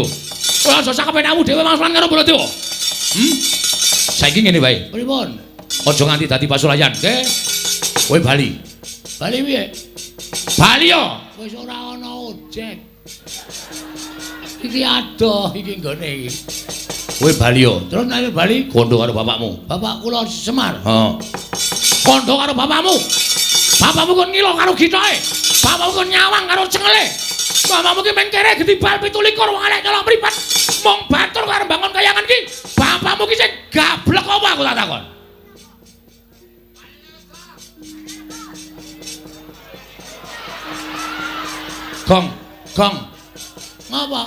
Kowe aja sakepenakmu dhewe mangsulan karo Baladewa. Saiki ngene wae. Pripun? Aja nganti dadi pasulayan, nggih. Kowe bali. Bali piye? Bali yo. Wis ora ana ojek. Iki adoh iki nggone iki. Kowe bali yo. Terus nek bali kondo karo bapakmu. Bapak kula Semar. Heeh. Kondo karo bapakmu. Bapakmu kon ngilo karo githoke. Bapakmu kon nyawang karo cengele. Bapakmu ki meng kere gedibal 27 wong elek nyolong mripat. Mung batur karo bangun kayangan ki. Bapakmu ki sing gablek apa aku tak takon. Gong, gong. Ngapa?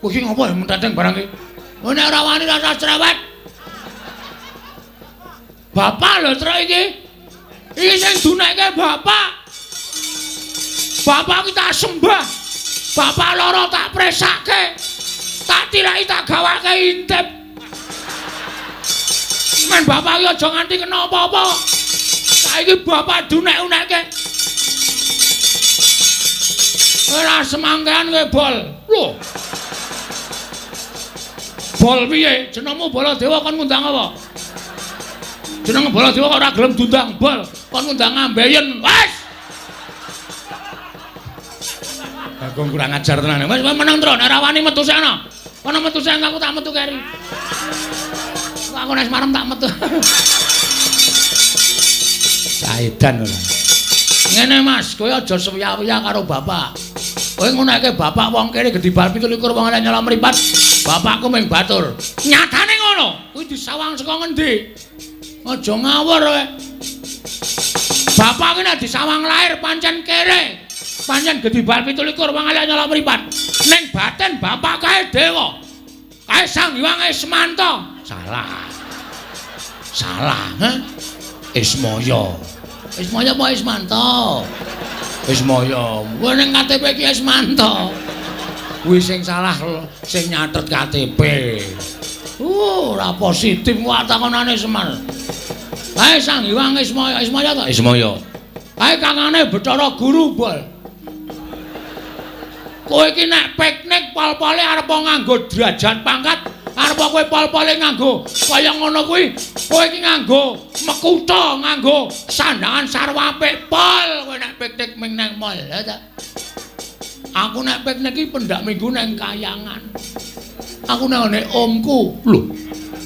Kowe iki ngopo menteteng barang iki? Nek ora wani rasa cerewet. Bapak lho truk iki. Iki sing dunekke bapak. Bapak ki tak sembah. Bapak loro tak presake. Tak tilaki tak gawake intip. Men bapak iki aja nganti kena apa-apa. Saiki bapak dunek-unekke. Ora semangkean kowe bol. Lho. Bol piye? Jenengmu Baladewa kon ngundang apa? Jeneng Baladewa kok ora gelem diundang bol, kon ngundang ambeien. Wes. Bagong kurang ajar tenan. Wes meneng tro, nek ora wani metu sana. Kono metu sing aku tak metu keri. Aku nek marem tak metu. Saedan ora. Ngene Mas, kowe aja sewiya-wiya karo bapak. Kowe nguneke bapak wong kene gedibal 27 wong elek nyolong mripat. Bapakku mung batur. Nyatane ngono. Kuwi disawang saka ngendi? Aja ngawur kowe. Bapak ki nek disawang lahir pancen kere. Pancen gedibal 27 wong elek nyolong mripat. Ning batin bapak kae dewa. Kae Sang Hyang Ismanta. Salah. Salah, ha? Ismaya. Ismaya apa Ismanta? Ismaya. Kuwi ning KTP iki Ismanta. Kuwi sing salah sing nyatet KTP. Ora positif wae takonane Semar. Kae Sang Hyang Ismaya, Ismaya ta? Ismaya. Kae kangane Bathara Guru, Bol. Kowe iki nek piknik pol-pole arep nganggo derajat pangkat, arep kowe pol-pole nganggo kaya ngono kuwi, kowe iki nganggo mekutha, nganggo sandangan sarwa apik pol kowe nek piknik ming nang mall, ya ta? Aku nek piknik iki pendak minggu nang kayangan. Aku nang ngene omku. Lho,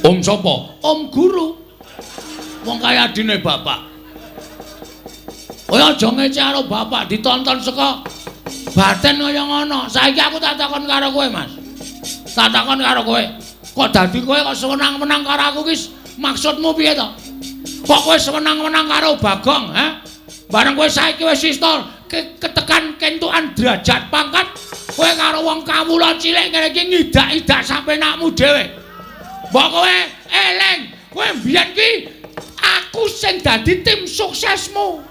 om sapa? Om guru. Wong kaya adine bapak. Kowe aja ngece karo bapak ditonton saka batin kaya ngono. Saiki aku tak takon karo kowe, Mas. Tak takon karo kowe. Kok dadi kowe kok sewenang-wenang karo aku ki maksudmu piye to? Kok kowe sewenang-wenang karo Bagong, ha? Bareng kowe saiki wis iso ketekan kentukan derajat pangkat, kowe karo wong kawula cilik ngene iki ngidak-idak sapenakmu dhewe. Mbok kowe eling, kowe mbiyen ki aku sing dadi tim suksesmu.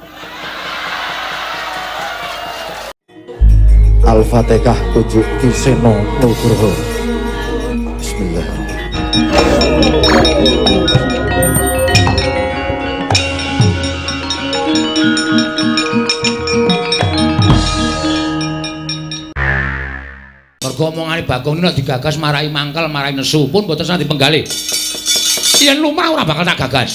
Al-Fatihah tujuk Ki Seno Nugroho. Bismillah. Mergo omongane Bagong nek digagas marai mangkel, marai nesu pun mboten sah dipenggalih. Yen lumrah ora bakal tak gagas.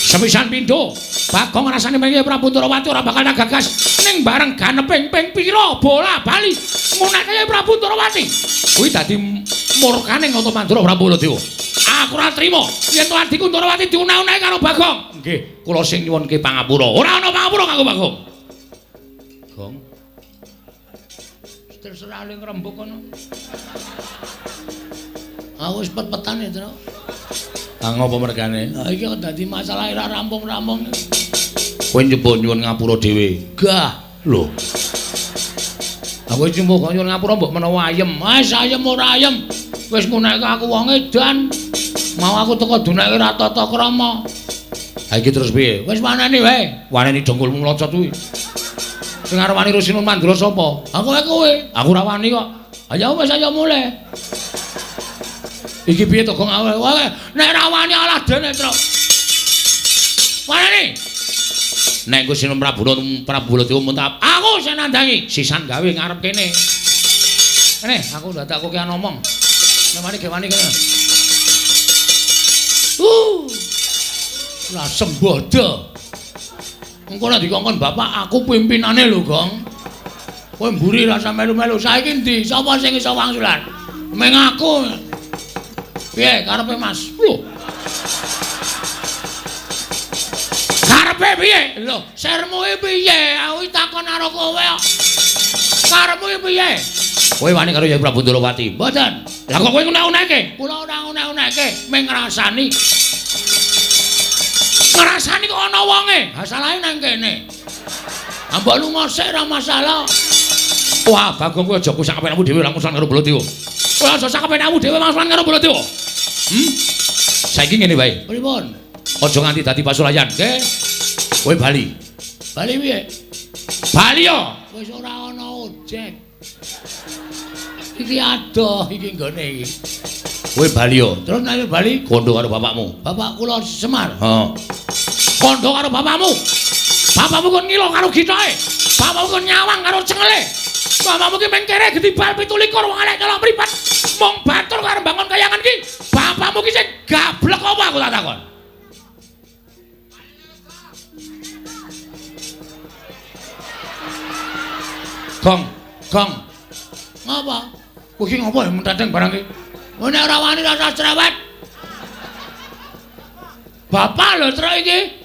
Sepisan pindho, Bagong rasane mengke Prabu Ndorowati ora bakal tak gagas. Ning bareng ganeping ping pira bola bali nguneke Prabu Ndorowati. Kuwi dadi murkane Nata Mandura Prabu Baladewa. Aku ora trima yen to adhiku Ndorowati diuneh-unehi karo Bagong. Nggih, kula sing nyuwunke pangapura. Ora ana pangapura kanggo Bagong. Gong. Terserah le ngrembug kono. Aku wis pet-petan ya, Tru. Ah ngopo mergane? Ha iki kok dadi masalah ora rampung-rampung. Kowe nyoba nyuwun ngapura dhewe. Gah, lho. Aku nyoba nyuwun ngapura mbok menawa ayem. Wis ayem ora ayem. Wis nguneke aku wong edan. Mau aku teko duneke ora tata krama. Ha iki terus piye? Wis waneni wae. Waneni dongkulmu mlocot kuwi. Sing arep wani Rusinun Mandura sapa? Aku wae kowe. Aku ora wani kok. Ayo wis ayo mulih. Iki piye to Gong? Wae nek ora wani alah dene, Tru. Waneni. Nek Gusti Prabu Prabu Baladewa muntap, aku sing nandangi, sisan gawe ngarep kene. Kene, aku dadak kowe ngomong. Nek wani ge wani kene. Lah sembodo. Engko nek dikongkon bapak aku pimpinane lho, Gong. Kowe mburi rasa melu-melu. Saiki endi? Sapa sing iso wangsulan? Meng aku. Piye karepe Mas? Lho. Karepe piye? Lho, sermu iki piye? Aku takon karo kowe kok. Karepmu iki piye? Kowe wani karo Yai Prabu Ndorowati? Mboten. Lah kok kowe ngunek-unekke? Kula ora ngunek-unekke, mung ngrasani. Ngrasani kok ana wonge. Ha salahe nang kene. Ha mbok lunga sik ora masalah. Wah, Bagong kowe aja kusak kepenakmu dhewe langsung karo Baladewa. Kowe aja sak kepenakmu dhewe langsung karo Baladewa. Saiki ngene wae. Pripun? Aja nganti dadi pasulayan, nggih. Kowe bali. Bali piye? Bali yo. Wis ora ana ojek. Iki adoh iki nggone iki. Kowe bali yo. Terus nek bali kondo karo bapakmu. Bapak kula Semar. Heeh. Kondo karo bapakmu. Bapakmu kon ngilo karo gitoke. Bapakmu kon nyawang karo cengele. Bapakmu ki meng kere gedibal 27 wong elek nyolong mripat. Mung batur karo bangun kayangan ki. Bapakmu ki sing gablek apa aku tak takon. Gong, gong. Ngapa? Kowe iki ngopo menteteng barang iki? Oh nek ora wani rasa cerewet. Bapak lho truk iki.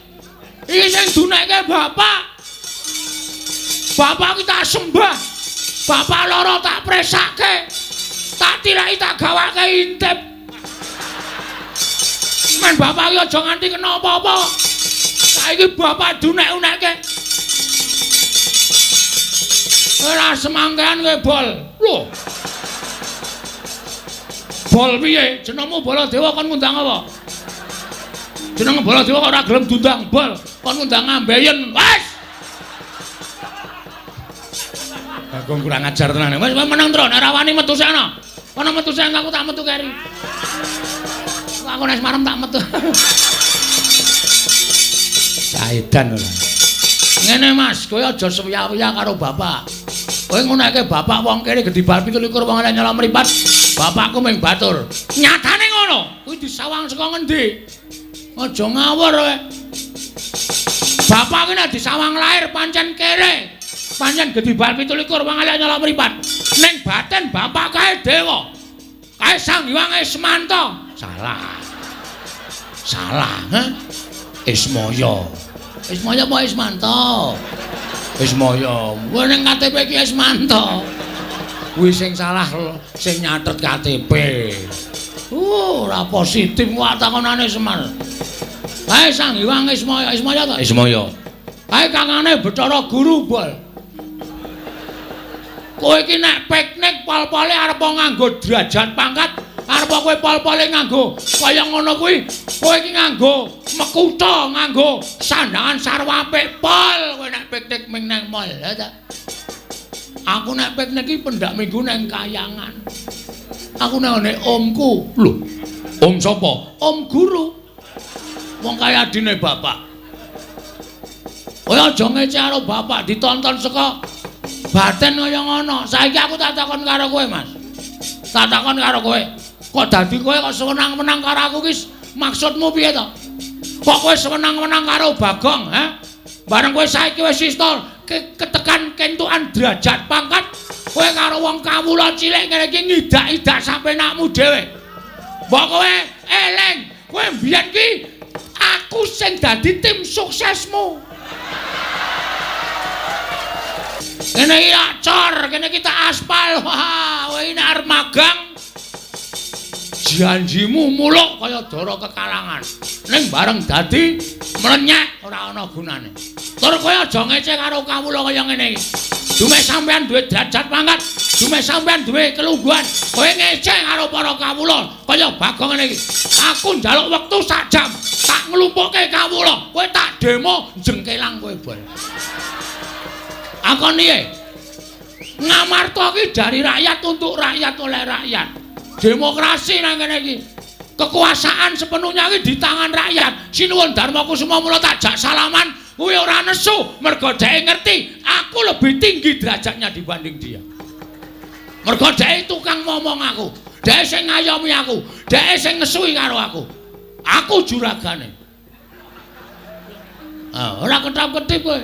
Iki sing dunekke bapak. Bapak ki tak sembah. Bapak loro tak presake. Tak tiraki tak gawake intip. Men bapak iki aja nganti kena apa-apa. Saiki bapak dunek-unekke. Ora semangkean kowe bol. Lho. Bol piye? Jenengmu Baladewa kon ngundang apa? Jeneng Baladewa kok ora gelem diundang bol, kon ngundang ambeien. Wes. Bagong kurang ajar tenan. Wes meneng tro, nek ora wani metu sana. Ana metu sing aku tak metu keri. Aku nek marem tak metu. Saedan ora. Ngene Mas, kowe aja sewiya-wiya karo bapak. Kowe nguneke bapak wong kene gedibal 27 wong elek nyolong mripat. Bapakku mung batur. Nyatane ngono. Kuwi disawang saka ngendi? Aja ngawur kowe. Bapak ki nek disawang lahir pancen kere. Pancen gedibal 27 wong elek nyolong mripat. Ning batin bapak kae dewa. Kae Sang Hyang Ismanta. Salah. Salah, ha? Ismaya. Ismaya apa Ismanta? Ismaya. Kuwi ning KTP iki Ismanta. Kuwi sing salah sing nyatet KTP. Ora positif wae takonane Semar. Kae Sang Hyang Ismaya, Ismaya ta? Ismaya. Kae kangane Bathara Guru, Bol. Kowe iki nek piknik pol-pole arep nganggo derajat pangkat, arep kowe pol-pole nganggo kaya ngono kuwi, kowe iki nganggo mekutha, nganggo sandangan sarwa apik pol. Kowe nek piknik ming nang mall, ya ta? Aku nek piknik iki pendak minggu nang kayangan. Aku nang ngene omku. Lho, om sapa? Om guru. Wong kaya adine bapak. Kowe aja ngece karo bapak ditonton saka batin kaya ngono. Saiki aku tak takon karo kowe, Mas. Tak takon karo kowe. Kok dadi kowe kok sewenang-wenang karo aku ki maksudmu piye to? Kok kowe sewenang-wenang karo Bagong, ha? Bareng kowe saiki wis iso ketekan kentukan derajat pangkat, kowe karo wong kawula cilik ngene iki ngidak-idak sapenakmu dhewe. Mbok kowe eling, kowe mbiyen ki aku sing dadi tim suksesmu. Kene iki tak cor, kene iki tak aspal. Wah, kowe iki nek arep magang janjimu muluk kaya dara kekalangan. Ning bareng dadi mlenyek ora ana gunane. Tur kowe aja ngece karo kawula kaya ngene iki. Dumeh sampean duwe derajat pangkat, dumeh sampean duwe kelungguhan, kowe ngece karo para kawula kaya Bagong ngene iki. Aku njaluk wektu sak jam, tak nglumpukke kawula, kowe tak demo jengkelang kowe bol. Akon piye? Ngamarta ki dari rakyat untuk rakyat oleh rakyat. Demokrasi nang kene iki. Kekuasaan sepenuhnya iki di tangan rakyat. Sinuwun Darma Kusuma mula tak jak salaman kuwi ora nesu mergo dheke ngerti aku lebih tinggi derajatnya dibanding dia. Mergo dhek tukang momong aku. Dhek sing ngayomi aku, dhek sing ngesuhi karo aku. Aku juragane. Ah, ora ketap-ketip kowe.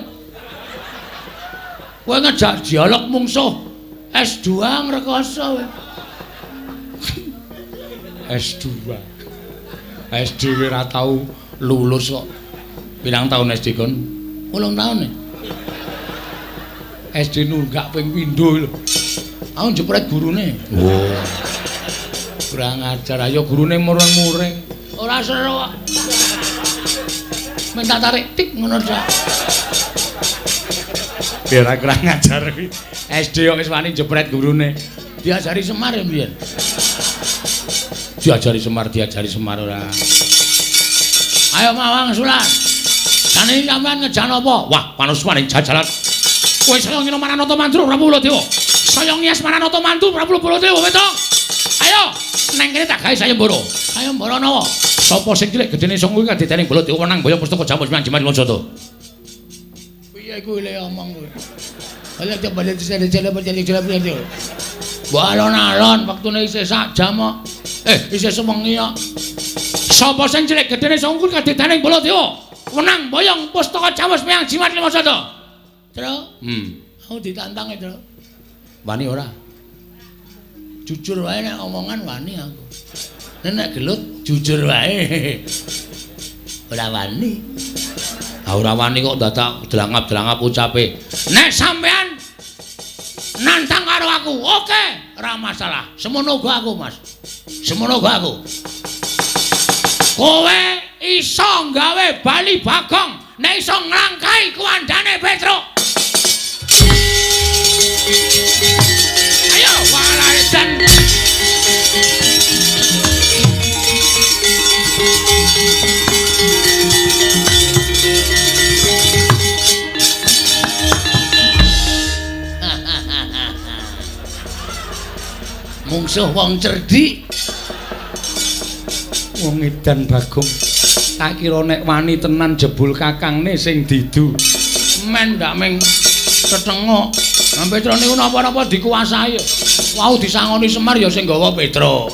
Kowe ngejak dialog mungsuh S2 ngrekoso kowe. S2. SD ora tau lulus kok. Pirang taun SD kon? 8 taun e. SD nunggak ping pindho lho. Aku jepret gurune. Oh. Kurang ajar, ayo gurune mureng-mureng. Ora seru kok. Minta tarik tik ngono tok. Biar kurang ajar kuwi. SD kok wis wani jepret gurune. Diajari Semar ya mbiyen. Diajari Semar, diajari Semar ora. Ayo Mawang Sulan. Jane sampean ngejan apa? Wah, panuswaning jajalan. Kowe saya ngino Maranata Mandura Prabu Baladewa. Saya ngias Maranata Mantu Prabu Baladewa, Petruk. Ayo, neng kene tak gawe sayembara. Sayembara nawa? Sapa sing cilik gedene sanga kuwi kadidene Baladewa menang boyong pustaka Jamus Miang Jimat Lojata. Piye kuwi le omong kuwi? Ala coba dicele. Mbok alon-alon wektune isih sak jam kok. Isih sewengi kok. Sapa sing cilik gedene sanga kuwi kadidene Baladewa menang boyong pustaka Jamus Miang Jimat Lojata. Truk. Aku ditantang e, Truk. Wani ora? Jujur wae nek omongan wani aku. Nek gelut jujur wae. Ora wani. Ah ora wani kok dadak delangap-delangap ucape. Nek sampean nantang karo aku, oke, ora masalah. Semono uga aku, Mas. Semono uga aku. Kowe iso gawe Bali Bagong nek iso nglangkahi kuwandane Petruk. Ayo walaidan. Mungsuh wong cerdik. Wong edan Bagong. Tak kira nek wani tenan jebul kakangne sing didu. Men ndak ming tetengok. Nah, Petro niku napa-napa dikuasai. Wau disangoni Semar ya sing gawa Petro.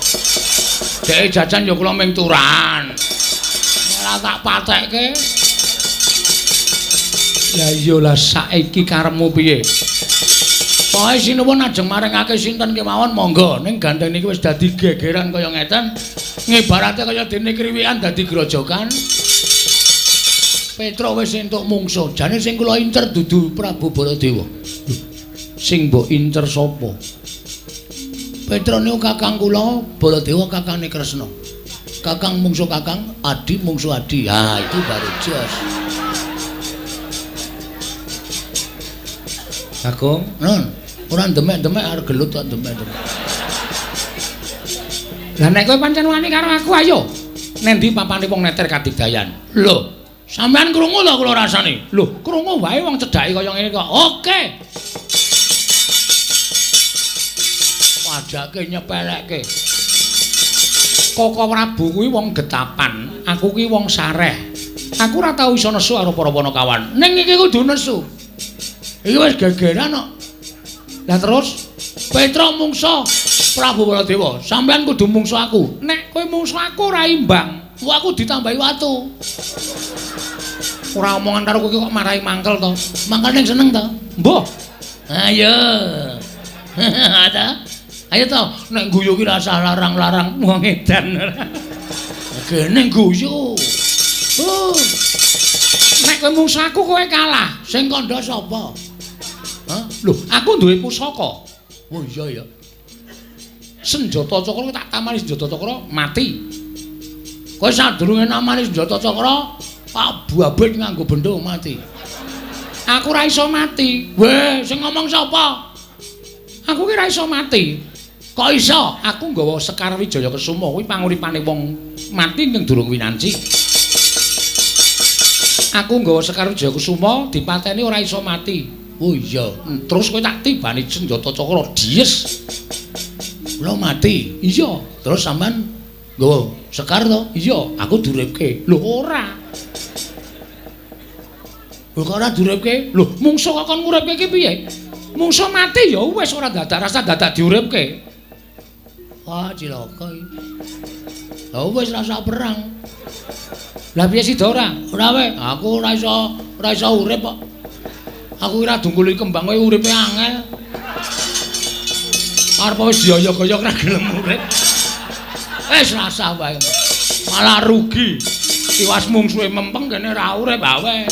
Dheke jajan ya kula ming turan. Ora tak patekke. Lah iya lah saiki karepmu piye? Pokoke sinuwun ajeng maringake sinten kemawon monggo. Ning gandeng niki wis dadi gegeran kaya ngeten. Ngibarate kaya dene kriwikan dadi grojokan. Petro wis entuk mungsuh. Jane sing kula incer dudu Prabu Baladewa. Sing mbok incer sapa? Petro niku kakang kula, Baladewa kakangne Kresna. Kakang mungsuh kakang, adi mungsuh adi. Ha, itu baru jos. Bagong, nun, ora demek-demek arep gelut kok demek-demek. Lah nek kowe pancen wani karo aku ayo. Nendi papane wong neter kadigdayan? Lho, sampean krungu lho kula rasane. Lho, krungu wae wong cedhake kaya ngene kok. Oke. Wajake nyepelekke. Koko Prabu kuwi wong getapan, aku kuwi wong sareh. Aku ora tau iso nesu karo para panakawan. Ning iki kudu nesu. Iki wis gegeran kok. Lah terus Petro mungsuh Prabu Baladewa, sampean kudu mungsuh aku. Nek kowe mungsuh aku ora imbang, wah aku ditambahi watu. Ora omongan karo kowe kok marahi mangkel to. Mangkel ning seneng to? Mbuh. Ayo. Ada. Ayo to, nek guyu ki rasah larang-larang wong edan. Gene guyu. Oh. Nek kowe mungsuh aku kowe kalah. Sing kandha sapa? Hah? Lho, aku duwe pusaka. Oh iya ya. Senjata cakra tak tamani senjata cakra mati. Kowe sadurunge namani senjata cakra, tak babet nganggo bendho mati. Aku ora iso mati. Weh, sing ngomong sapa? Aku ki ora iso mati. Kok iso? Aku nggawa Sekar Wijaya Kesuma kuwi panguripane wong mati ning durung winanci. Aku nggawa Sekar Wijaya Kesuma dipateni ora iso mati. Oh iya, terus kowe tak tibani senjata cakra dies. Kula mati. Iya, terus sampean nggawa Sekar to? Iya, aku duripke. Lho ora. Lho kok ora duripke? Lho mungsuh kok kon nguripke iki piye? Mungsuh mati ya wis ora dadak rasa dadak diuripke. Wah, cilaka iki. Lah wis rasa perang. Lah piye sida ora? Ora wae, aku ora iso urip kok. Aku ora dungkuli kembang kowe uripe angel. Arep wis dioyok-oyok ora gelem urip. Wis rasa wae. Malah rugi. Tiwas mungsuhe mempeng kene ora urip awe.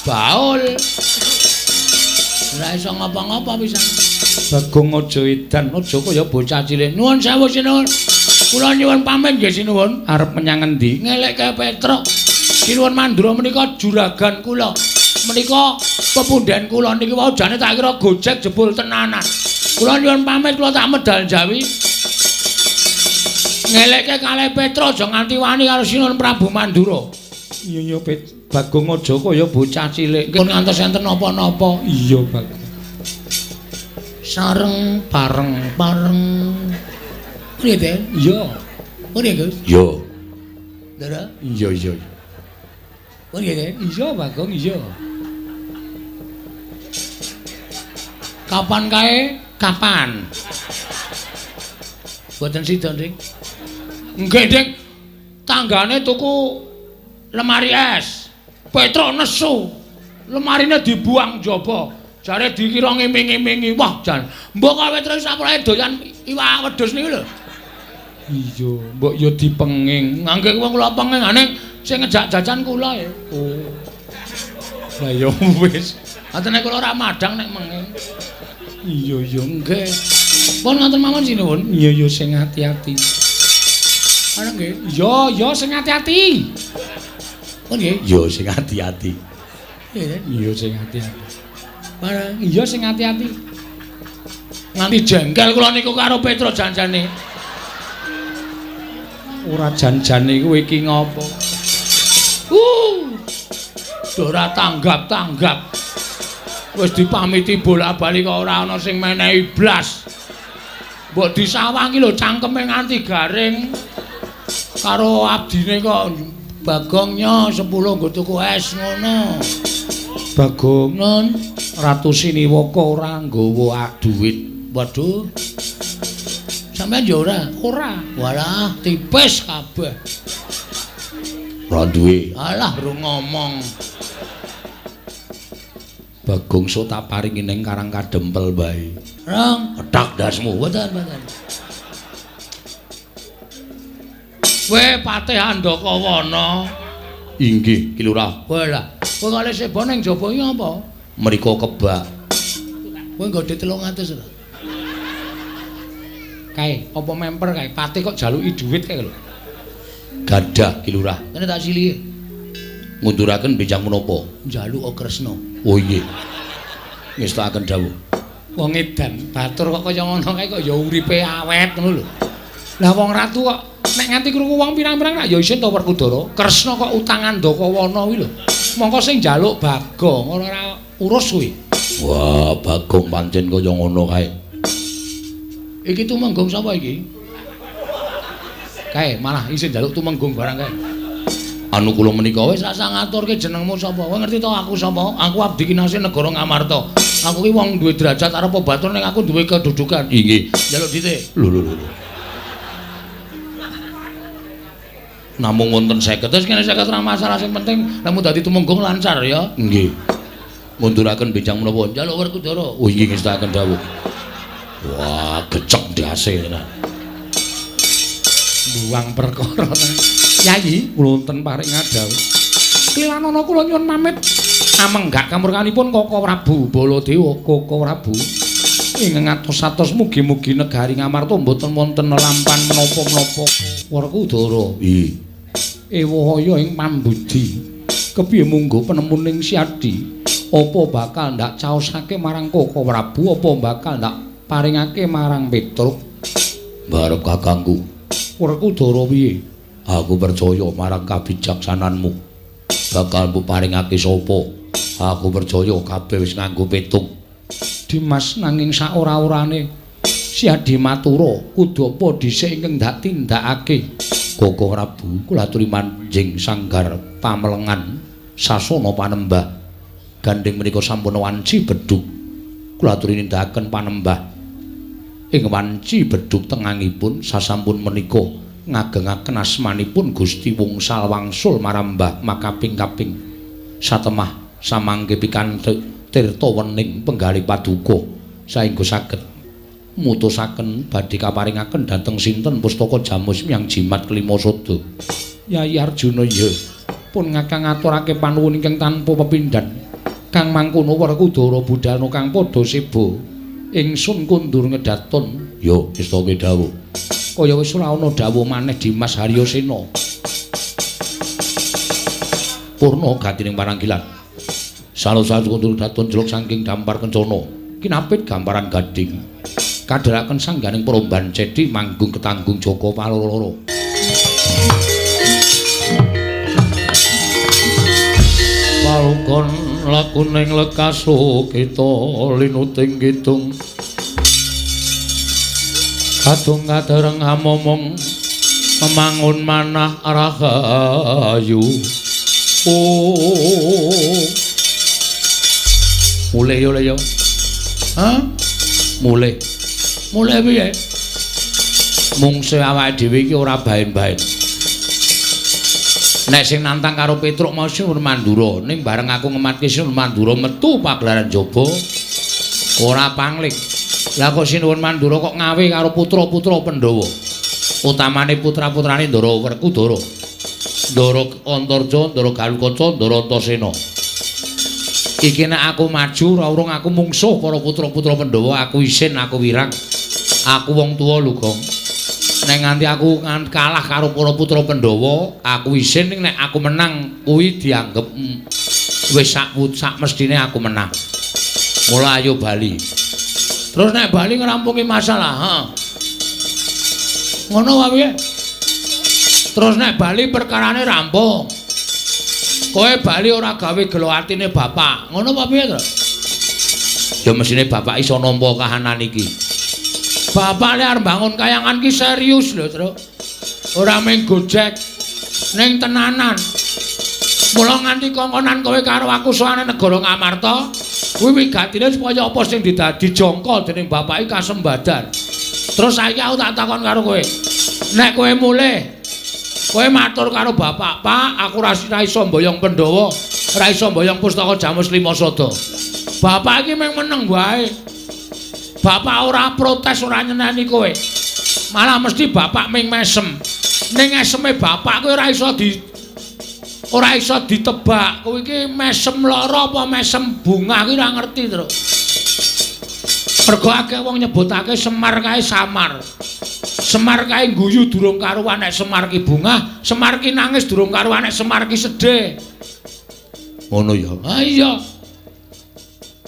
Baul. Ora iso ngapa-ngapa pisan. Bagong aja edan, aja kaya bocah cilik. Nuwun sewu sinuwun. Kula nyuwun pamit nggih sinuwun. Arep menyang endi? Ngelekke Petruk. Sinuwun Mandura menika juragan kula. Menika pepunden kula niki wau jane tak kira gojek jebul tenanan. Kula nyuwun pamit kula tak medal Jawi. Ngelekke kalih Petruk aja nganti wani karo Sinuwun Prabu Mandura. Iya iya Bagong aja kaya bocah cilik. Pun ngantos enten napa-napa. Iya Bagong. Sareng bareng bareng. Piye, Den? Iya. Piye, Gus? Iya. Ndara? Iya iya. Piye, Den? Iya, Bagong, iya. Kapan kae? Kapan? Mboten sida, Dik. Nggih, Dik. Tanggane tuku lemari es. Petruk nesu. Lemarine dibuang njaba. Jare dikira ngiming-imingi. Wah, jan. Mbok kok Petruk sapurae doyan iwak wedhus niku lho. Iya, mbok ya dipenging. Ngangge wong kula penging ning sing ngejak jajan kula ya. Oh. Lah ya wis. Atene kula ora madhang nek menging. Iya iya nggih. Pun ngoten mawon sinuwun. Iya iya sing ati-ati. Ana nggih. Iya iya sing ati-ati. Pun nggih. Iya sing ati-ati. Iya iya sing ati-ati. Barang iya sing ati-ati. Nganti jengkel kula niku karo Petruk janjane. Ora janjane kowe iki ngopo? Ora tanggap-tanggap. Wis dipamiti bola-bali kok ora ana sing menehi blas. Mbok disawangi lho cangkeme nganti garing. Karo abdine kok Bagong nyo 10 nggo tuku es ngono. Bagong nun Ratu Siniwaka ora nggawa dhuwit. Waduh. Sampeyan ya ora? Ora. Walah, tipis kabeh. Ora duwe. Alah, ro ngomong. Bagong sok tak paringi ning Karang Kadempel wae. Rong, petak dasmu. Mboten, mboten. Kowe Patih Andakawana. Inggih, Ki Lurah. Walah, kowe kok sebo ning jaba iki apa? Mriko kebak. Kowe nggo 300 lho. Kae, apa memper kae? Patih kok jaluki dhuwit kae lho. Gadah Ki Lurah. Kene tak silihe. Ngunduraken benjang menapa? Njaluk Kresna. Oh inggih. Ngestakaken dawuh. Wong edan batur kok kaya ngono kae kok ya uripe awet ngono lho. Lah wong ratu kok nek nganti krungu wong pirang-pirang lak ya isin to Werkudara. Kresna kok utang Andakawana kuwi lho. Mongko sing njaluk Bagong ora urus kuwi. Wah, Bagong pancen kaya ngono kae. Iki tumenggung sapa iki? Kae malah isin njaluk tumenggung barang kae. Anu kula menika wis rasa ngaturke jenengmu sapa? Kowe ngerti to aku sapa? Aku abdi kinasih negara Ngamarta. Aku ki wong duwe derajat arep batur ning aku duwe kedudukan. Inggih. Njaluk dhite. Lho lho lho. Namung wonten 50. Terus kene 50 ora masalah, sing penting lemu dadi tumenggung lancar ya. Nggih. Ngunduraken benjang menapa? Njaluk Werkudara. Oh inggih ngestakaken dawuh. Wah, gecek ndase tenan. Buang perkara tenan. Yayi, kula wonten paring ngadhawuh. Klilanana kula nyuwun pamit. Amenggak kamurkanipun Koko Prabu Baladewa, Koko Prabu. Ing ngatos-atos mugi-mugi negari Ngamarta mboten wonten lampan menapa-menapa. Werkudara. Nggih. Ewahaya ing pambudi. Kepiye munggo penemuning Siadi? Apa bakal ndak caosake marang Koko Prabu apa bakal ndak paringake marang Petruk? Barep kakangku. Werkudara piye? Aku percaya marang kabijaksananmu. Bakal mbok paringake sapa? Aku percaya kabeh wis nganggo petung. Dimas nanging saora-orane Siadi matura kudu apa dhisik ingkang ndak tindakake. Koko Prabu kula aturi manjing sanggar pamelengan sasana panembah. Gandeng menika sampun wanci bedhug. Kula aturi nindakaken panembah ing wanci bedhug tengangipun sasampun menika ngagengaken asmanipun Gusti Wungsal wangsul marambah makaping-kaping satemah samangke pikantuk tirta wening penggalih paduka saengga saged mutusaken badhe kaparingaken dhateng sinten pustaka Jamus Miang Jimat Kelima Sada. Yayi Arjuna iya pun ngakang ngaturake panuwun ingkang tanpa pepindhan kang mangkono Werkudara budhana kang padha seba ingsun kundur ngedaton. Ya istake dawuh kaya wis ora ana dawuh maneh Dimas Haryasena. Purna gatining paranggilan salo-salo kundur daton jeluk saking dampar kencana kinapit gamparan gading kadheraken sangganing peromban cedi manggung ketanggung Joko paloro-loro. Palukon lakuning lekaso kita linuting kidung kadung kadereng amomong memangun manah rahayu. Oh mulih yo le yo. Hah? Mulih. Mulih piye? Mungsuh awake dhewe iki ora baen-baen. Nek sing nantang karo Petruk mau Sinuwun Mandura, ning bareng aku ngematke Sinuwun Mandura metu pagelaran jaba ora pangling. Lah kok Sinuwun Mandura kok ngawe karo putra-putra Pandhawa. Utamane putra-putrane Ndara Werkudara. Ndara Antarja, Ndara Galukaca, Ndara Antasena. Iki nek aku maju ora urung aku mungsuh para putra-putra Pandhawa, aku isin, aku wirang. Aku wong tuwa lho, Gong. Nek nganti aku kalah karo para putra Pandhawa, aku isin, ning nek aku menang kuwi dianggep wis sak mestine aku menang. Mula ayo bali. Terus nek bali ngrampungi masalah, heeh. Ngono wae piye? Terus nek bali perkarane rampung. Kowe bali ora gawe gelo atine bapak. Ngono apa piye to? Ya mesine bapak iso nampa kahanan iki. Bapak lek arep bangun kayangan ki serius lho, Truk. Ora mung gojek ning tenanan. Mula nganti kongkonan kowe karo aku sowane negara Ngamarta, kuwi wigatine supaya apa sing didadi jangka dening bapak iki kasembadan. Terus saiki aku tak takon karo kowe. Nek kowe mulih, kowe matur karo bapak, "Pak, aku ora iso mboyong Pandhawa, ora iso mboyong pustaka Jamus Lima Sada." Bapak iki mung meneng wae. Bapak ora protes, ora nyeneni kowe. Malah mesti bapak ming mesem. Ning eseme bapak kowe ora iso ditebak. Kowe iki mesem lara apa mesem bungah kuwi ora ngerti, Truk. Mergo akeh wong nyebutake Semar kae samar. Semar kae guyu durung karuan nek Semar ki bungah, Semar ki nangis durung karuan nek Semar ki sedih. Ngono ya. Ha iya.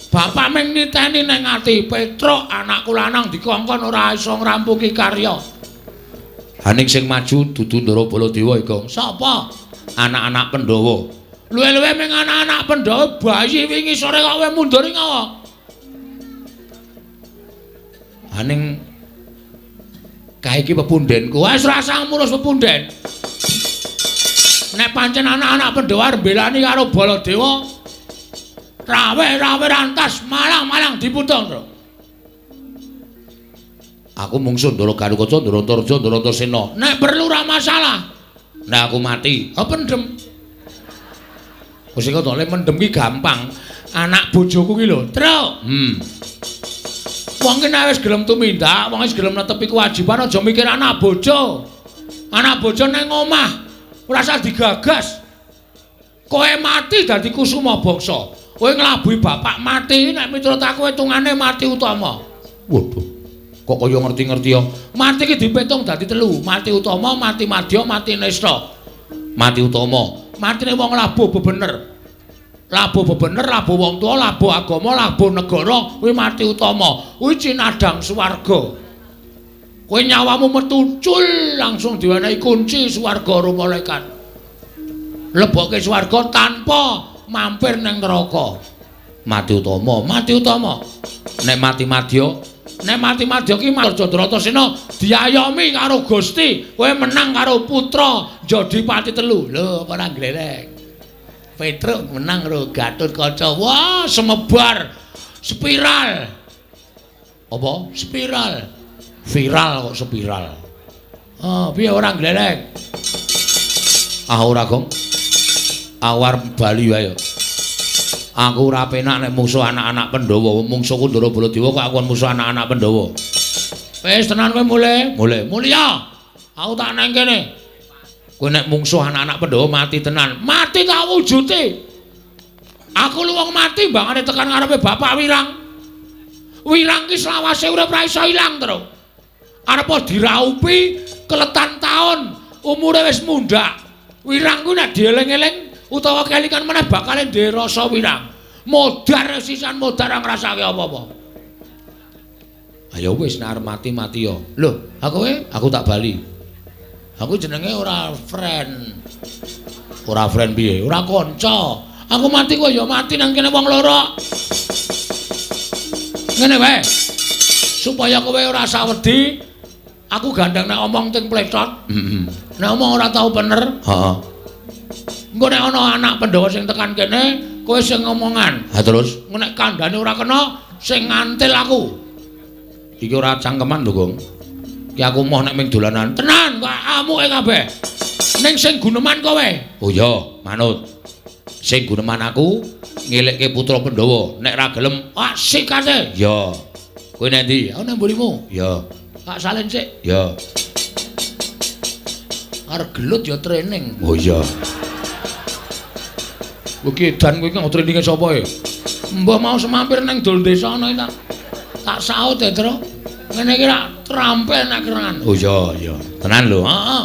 Bapak ming niteni ning ati, Petruk anakku lanang dikongkon ora iso ngrampungi karya. Ha ning sing maju dudu Ndara Baladewa iki. Sapa? Anak-anak Pandhawa. Luwe-luwe ming anak-anak Pandhawa bayi wingi sore kok kowe mundur iki ngapa? Ha ning kae iki pepundhenku. Wis ora usah ngurus pepunden. Nek pancen anak-anak Pandhawa arep mbelani karo Baladewa, rawe-rawe rantas malang-malang diputung, Tru. Aku mungsuh Ndara Garukaca, Ndara Antarja, Ndara Antasena. Nek perlu ora masalah. Nek aku mati, ha pendem. Wis kok le mendem ki gampang. Anak bojoku ki lho, Truk. Wong ki nek wis gelem tumindak, wong wis gelem netepi kewajiban aja mikir anak bojo. Anak bojo nang omah ora usah digagas. Kowe mati dadi kusuma bangsa. Kowe nglabuhi bapak mati nek miturut aku hitungane mati utama. Waduh. Kok kaya ngerti-ngerti ya. Mati ki dipitung dadi telu, mati utama, mati madya, mati nista. Mati utama, matine wong labuh bebener. Labuh bebener, labuh wong tuwa, labuh agama, labuh negara, kuwi mati utama. Kuwi cinadang swarga. Kowe nyawamu metu cul langsung diwenehi kunci swarga karo malaikat. Lebokke swarga tanpa mampir ning neraka. Mati utama, mati utama. Nek mati madya, nek mati madya ki Arjuna diayomi karo Gusti, kowe menang karo putra Jodipati telu. Lho, ora glerek. Petruk menang karo Gatotkaca. Wah, semebar spiral. Apa? Spiral. Viral kok spiral. Ah, piye ora gleleng? Ah ora, Gong. Awar bali wae. Aku ora penak nek mungsuh anak-anak Pandhawa. Mungsuhku Ndara Baladewa kok aku musuh anak-anak Pandhawa. Wis tenan kowe mulih. Mulih. Mulya. Aku tak nang kene. Kowe nek mungsuh anak-anak Pandhawa mati tenan. Mati tak wujude. Aku lu wong mati mbangane tekan ngarepe Bapak Wirang. Wirang ki selawase urip ora iso ilang, Tru. Arep diraupi keletan taun, umure wis mundhak. Wirang kuwi nek dieling-eling utawa kelingan meneh bakal duwe rasa wirang. Modar sisan modar ora ngrasake apa-apa. Ayo wis nek arep mati-mati ya. Lho, aku tak bali. Aku jenenge ora friend. Ora friend piye? Ora kanca. Aku mati kowe ya mati nang kene wong loro. Ngene wae. Supaya kowe ora sawedi, aku gandeng nek omong ting plecot. Heeh. Nek omong ora tau bener. Heeh. Engko nek ana anak Pandhawa sing tekan kene, kowe sing ngomongan. Ha terus, engko nek kandhane ora kena, sing ngantil aku. Iki ora cangkeman lho, Gong. Ki aku moh nek ming dolanan. Tenan, kok amuke kabeh. Ning sing guneman kowe. Oh iya, manut. Sing guneman aku ngelekke putra Pandhawa. Nek ra gelem, ah sikate. Ya. Kowe nang ndi? Aku nang mburimu. Ya. Tak salin sik. Ya. Arep gelut ya training. Oh iya. Kowe ki edan kowe iki nggo traininge sapa e? Mbah mau semampir nang dol desa ana iki tak saut e, Tru. Ngene iki rak trampil nek kerengan. Oh iya, iya. Tenan lho. Heeh.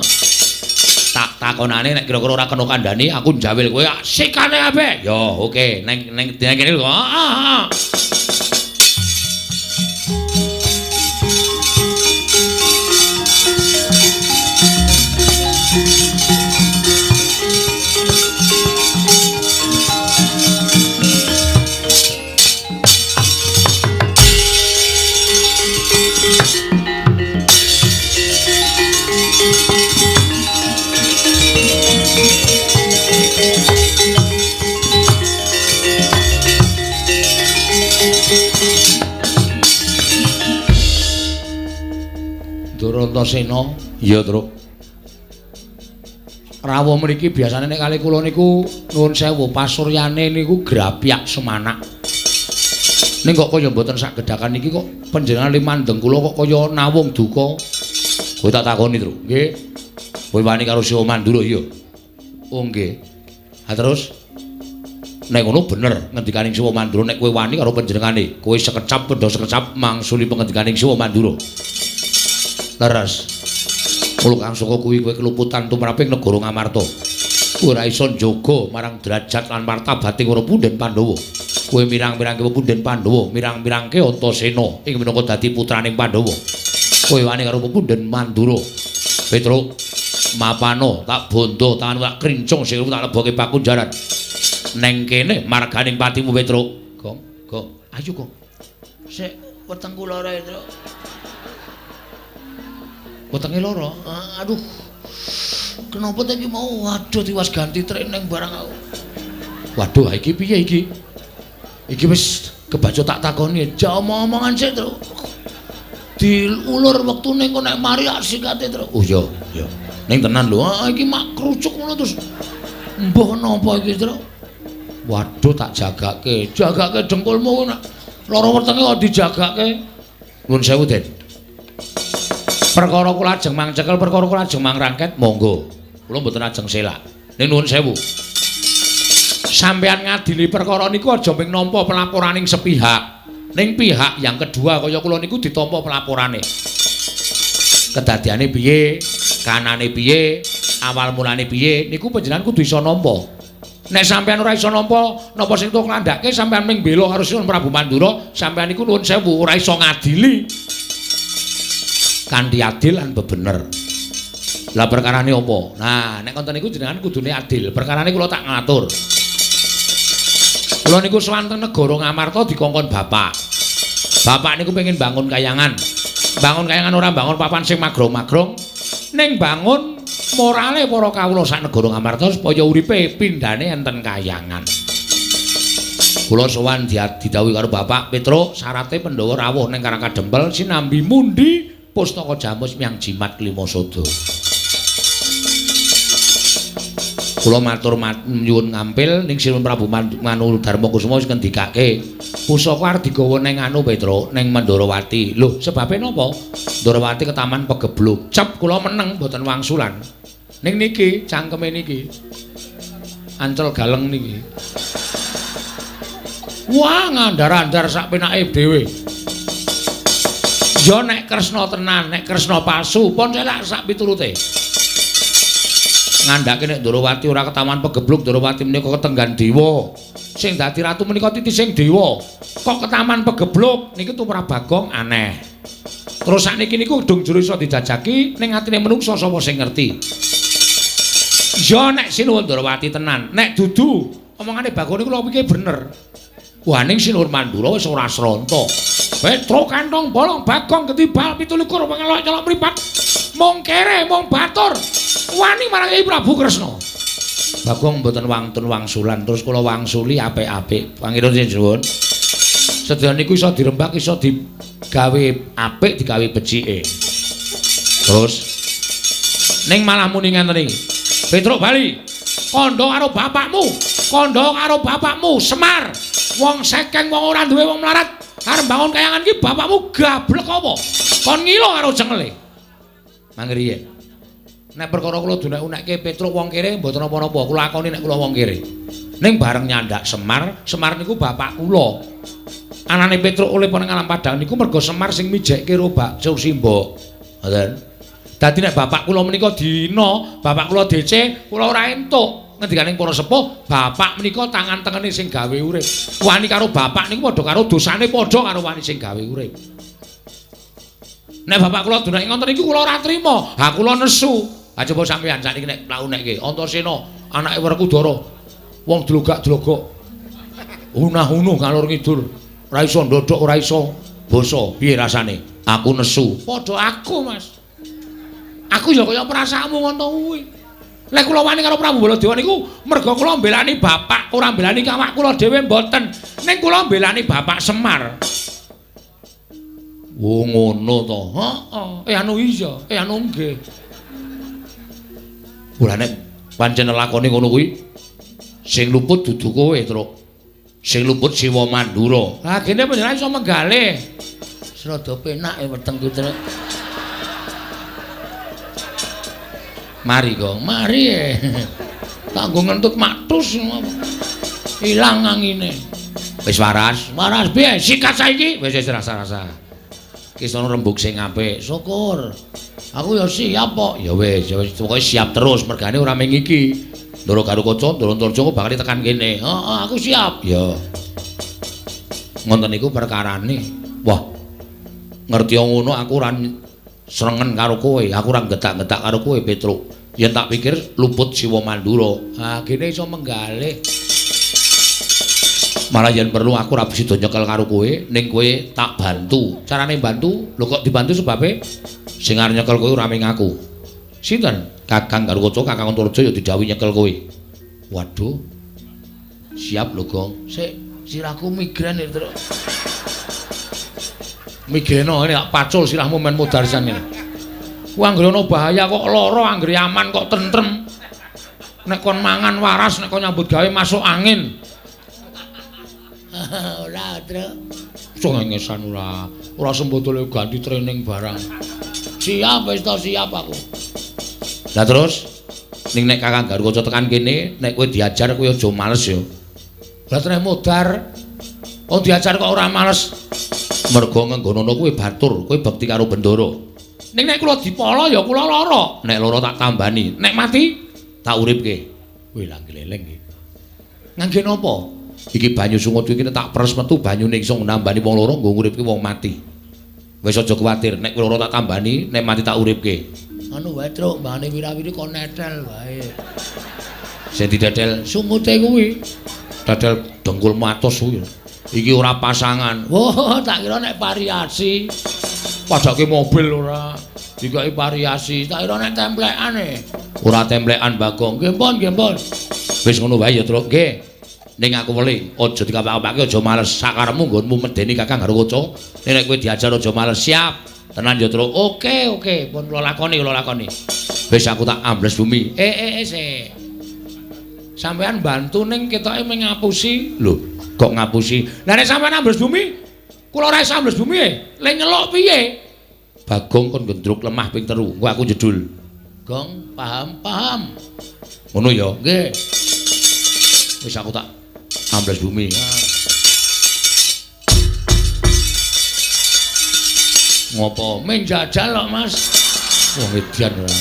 Tak takonane nek kira-kira ora kena kandhani aku njawil kowe sikane kabeh. Ya, oke. Neng neng kene lho. Heeh, heeh. Antasena. Iya, Truk. Rawuh mriki biasane nek kali kula niku nuwun sewu pasuryane niku grapyak semanak. Ning kok kaya mboten sak gedhakan niki kok panjenengan limandheng kula kok kaya nawung duka. Kowe tak takoni, Truk. Nggih. Kowe wani karo Siwa Mandura iya. Oh nggih. Ha terus nek ngono bener ngendikaning Siwa Mandura nek kowe wani karo panjenengane, kowe sekecap pendha sekecap mangsuli pengendikaning Siwa Mandura. Leres. Kula kang saka kuwi kowe keluputan tumraping negara Ngamarta. Kowe ora iso njaga marang derajat lan martabating para punden Pandhawa. Kowe mirang-mirangke punden Pandhawa, mirang-mirangke Antasena ing minangka dadi putraning Pandhawa. Kowe wani karo punden Mandura. Petruk, mapano tak bondo tangan tak krincung sikilmu tak leboke pakunjaran. Neng kene marganing patimu Petruk. Gong, gong. Ayo, Gong. Sik wetengku lara, Petruk. Wetenge lara. Aduh. Kenapa ta iki mau? Waduh, tiwas ganti training barang aku. Waduh, iki piye iki? Iki wis kebaca tak takoni. Ja omong-omongan sik, Truk. Diulur wektune engko nek mari sikate, Truk. Oh iya, iya. Ning tenan lho. Ah iki mak krucuk ngono terus. Mbah napa iki, Truk? Waduh, tak jagake. Jagake dengkulmu nek lara wetenge kok dijagake. Nuwun sewu, Den. Perkara kula ajeng mangcekel, perkara kula ajeng mangrangket, monggo. Kula mboten ajeng selak. Ning nuwun sewu. Sampeyan ngadili perkara niku aja mung nampa pelaporaning sepihak. Ning pihak yang kedua kaya kula niku ditampa pelaporane. Kedadiane piye, kanane piye, awal mulane piye, niku panjenengan kudu iso nampa. Nek sampeyan ora iso nampa, napa sing tok nglandhake sampeyan mung bela karo Sinuwun Prabu Mandura, sampeyan niku nuwun sewu ora iso ngadili. Kanthi adil lan bebener. Lah perkarane apa? Nah, nek konten niku jenengan kudune adil. Perkarane kula tak ngatur. Kula niku sowan teng negara Ngamarta dikongkon bapak. Bapak niku pengen bangun kayangan. Bangun kayangan ora bangun papan sing magrong-magrong, ning bangun morale para kawula sak negara Ngamarta supaya uripe pindhane enten kayangan. Kula sowan didhawuhi karo Bapak Petruk, syarate Pandhawa rawuh ning Karang Kadempel sinambi mundi pustaka Jamus miang jimat Klimasada. Kula matur nyuwun ngampil ning Sinuwun Prabu Manu Darma Kusuma wis ngendikake pusaka arep digawa ning anu Petruk, ning Mandrawati. Lho, sebabe napa? Ndrawati ketaman pegebluk. Cep kula meneng mboten wangsulan. Ning niki cangkeme niki. Ancel galeng niki. Wah, ngandar-andar sak penake dhewe. Ya nek Kresna tenan, nek Kresna palsu, pun selak sak piturute. Ngandhake nek Ndrawati ora ketaman pegebluk, Ndrawati menika ketenggan dewa. Sing dadi ratu menika titising dewa. Kok ketaman pegebluk niki tumrap Bagong aneh. Terus sakniki niku dung jero iso dijajaki ning atine menungsa sapa sing ngerti. Ya nek Sinuwun Ndrawati tenan, nek dudu omongane Bagong niku lho pikir bener. Wah, ning Sinuwun Mandura wis ora sronta. Petruk kantong bolong Bagong ketibal 27 pengelok nyelok mripat. Mung kere, mung batur. Wani marang Kyai Prabu Kresna. Bagong mboten wantun wangsulan, terus kula wangsuli apik-apik. Pangeran nyuwun. Sedaya niku iso dirembak, iso digawe apik, digawe becike. Terus ning malah muni ngenten iki. Petruk bali. Kandha karo bapakmu, kandha karo bapakmu Semar. Wong sekeng, wong ora duwe, wong melarat, arep bangun kayangan iki bapakmu gablek apa? Kon ngilo karo cengele. Mangriyen. Nek perkara kula dunek-unekke Petruk wong kere mboten napa-napa, kula akoni nek kula wong kere. Ning bareng nyandak Semar, Semar niku bapak kula. Anane Petruk oleh ning alam padang niku mergo Semar sing mijekke ro Bak Simbok. Ngoten. Dadi nek bapak kula menika dina, bapak kula DC, kula ora entuk. Ngendikaning para sepuh, bapak menika tangan tengene sing gawe urip. Wani karo bapak niku padha karo dosane padha karo wani sing gawe urip. Nek bapak kula dunake ngoten niku kula ora trima. Ha kula nesu. Ha coba sampeyan sakniki nek mlakunekke Antasena anake Werkudara. Wong dlogak-dlogok. Unah-unuh ngalor ngidul. Ora iso ndodhok, ora iso basa. Piye rasane? Aku nesu. Padha aku, Mas. Aku ya kaya perasaanmu ngono kuwi. Nek kula wani karo Prabu Baladewa niku merga kula mbelani bapak, ora mbelani awak kula dhewe mboten. Ning kula mbelani bapak Semar. Oh ngono to. Heeh. Anu iya, anu nggih. Ora nek pancen lakone ngono kuwi sing luput dudu kowe, Truk. Sing luput Siwa Mandura. Ha gene panjenengan iso menggalih. Rada penak wetengku, Truk. Mari, Gong. Mari. Tak nggo ngentut maktus ilang angine. Wis waras. Waras piye? Sikat saiki. Wis wis rasa-rasa. Ki sono rembug sing apik. Syukur. Aku ya siap kok. Ya wis, ya wis pokoke siap terus mergane ora mung iki. Ndoro Garukaca, Ndoro Antarja bakal tekan kene. Heeh, aku siap. Ya. Ngoten niku perkarane. Wah. Ngerti ngono aku ora srengen karo kowe, aku ora getak-getak karo kowe, Petruk. Yen tak pikir luput Siwa Mandura. Ha, gene iso menggalih. Malah yen perlu aku ora sida nyekel karo kowe, ning kowe tak bantu. Carane bantu? Lho kok dibantu sebabe? Sing arep nyekel kowe ora mung aku. Sinten? Kakang Garukaca, Kakang Antarja ya didhawuhi nyekel kowe. Waduh. Siap lho, Gong. Sik, sirahku migrain iki, Truk. Migreno ngene tak pacul sirahmu men modar sisan ngene. Ku anggere ana bahaya kok lara, anggere aman kok tentrem. Nek kon mangan waras, nek kon nyambut gawe masuk angin. Ora, Truk. Cengengesan ora. Ora sembodole ganti training barang. Siap wis to, siap aku. Lah terus ning nek Kakang Garukaca tekan kene, nek kowe diajar kowe aja males ya. Lah treh modar. Oh diajar kok ora males. Mergo ngenggonono kowe batur, kowe bekti karo Bendara. Ning nek kula dipala ya kula lara. Nek lara tak tambani, nek mati tak uripke. Wih lah gleleng iki. Ngangge napa? Iki banyu sungut iki tak peres metu banyune iso nambani wong loro nggo nguripke wong mati. Wis aja kuwatir, nek loro tak tambani, nek mati tak uripke. Anu wae, Truk, mbane wirawiri kon netel wae. Sing didedel sungute kuwi. Dedel dengkul matos kuwi. Iki ora pasangan. Wah, tak kira nek variasi. Padake mobil ora. Dikai variasi, tak kira nek templekane. Ora templekan, Bagong. Nggih, pun, nggih, pun. Wis ngono wae ya, Truk. Nggih. Ning aku weli, aja dikapak-kapake, aja males. Sakarepmu nggonmu medeni Kakang Garukaca. Nek kowe diajar aja males. Siap. Tenan ya, Truk. Oke, oke, pun kula lakoni, kula lakoni. Wis aku tak ambles bumi. Sik. Sampeyan bantu ning ketoke mung ngapusi. Lho, kok ngapusi? Lah nek sampeyan ambles bumi, kula ora iso ambles bumi e. Le nyeluk piye? Bagong kon gendruk lemah ping 3. Engko aku jedul. Gong, paham, paham. Ngono ya? Nggih. Wis aku tak ambles bumi. Ngopo? Menjajal kok, Mas. Wong edan ora.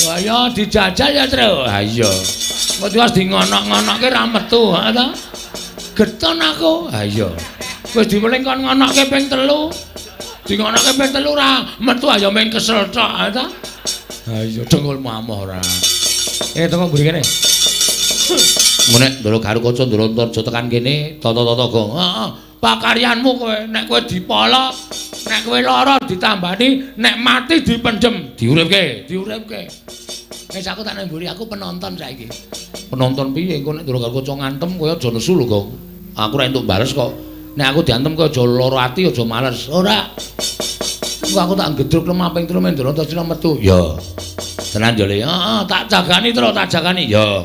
Wah ya dijajal ya, Tru. Ha iya. Kok tiwas di ngonok-ngonokke ra metu, ha ta? Geton aku. Ha iya. Wis diweling kon ngonokke ping 3. Dingonokke ping 3 ra metu ayo mung kesel tok, ha ta? Ha iya, dengkulmu amoh ora. Teko mburi kene. Nek Ndara Garukaca Ndara Antarja tekan kene, tata-tata gong. Heeh. Pakaryanmu kowe, nek kowe dipala, nek kowe lara ditambani, nek mati dipendhem, diuripke, diuripke. Wis aku tak nang mburi, aku penonton saiki. Penonton piye engko nek Ndara Garukaca ngantem kowe aja nesu lho, Gong. Aku ora entuk bales kok. Nek aku diantem kowe aja lara ati, aja males. Ora. Engko aku tak gedruk lemah ping 3 Ndara Antarja metu. Ya. Tenan yo, Le. Heeh, tak jagani terus, tak jagani. Ya.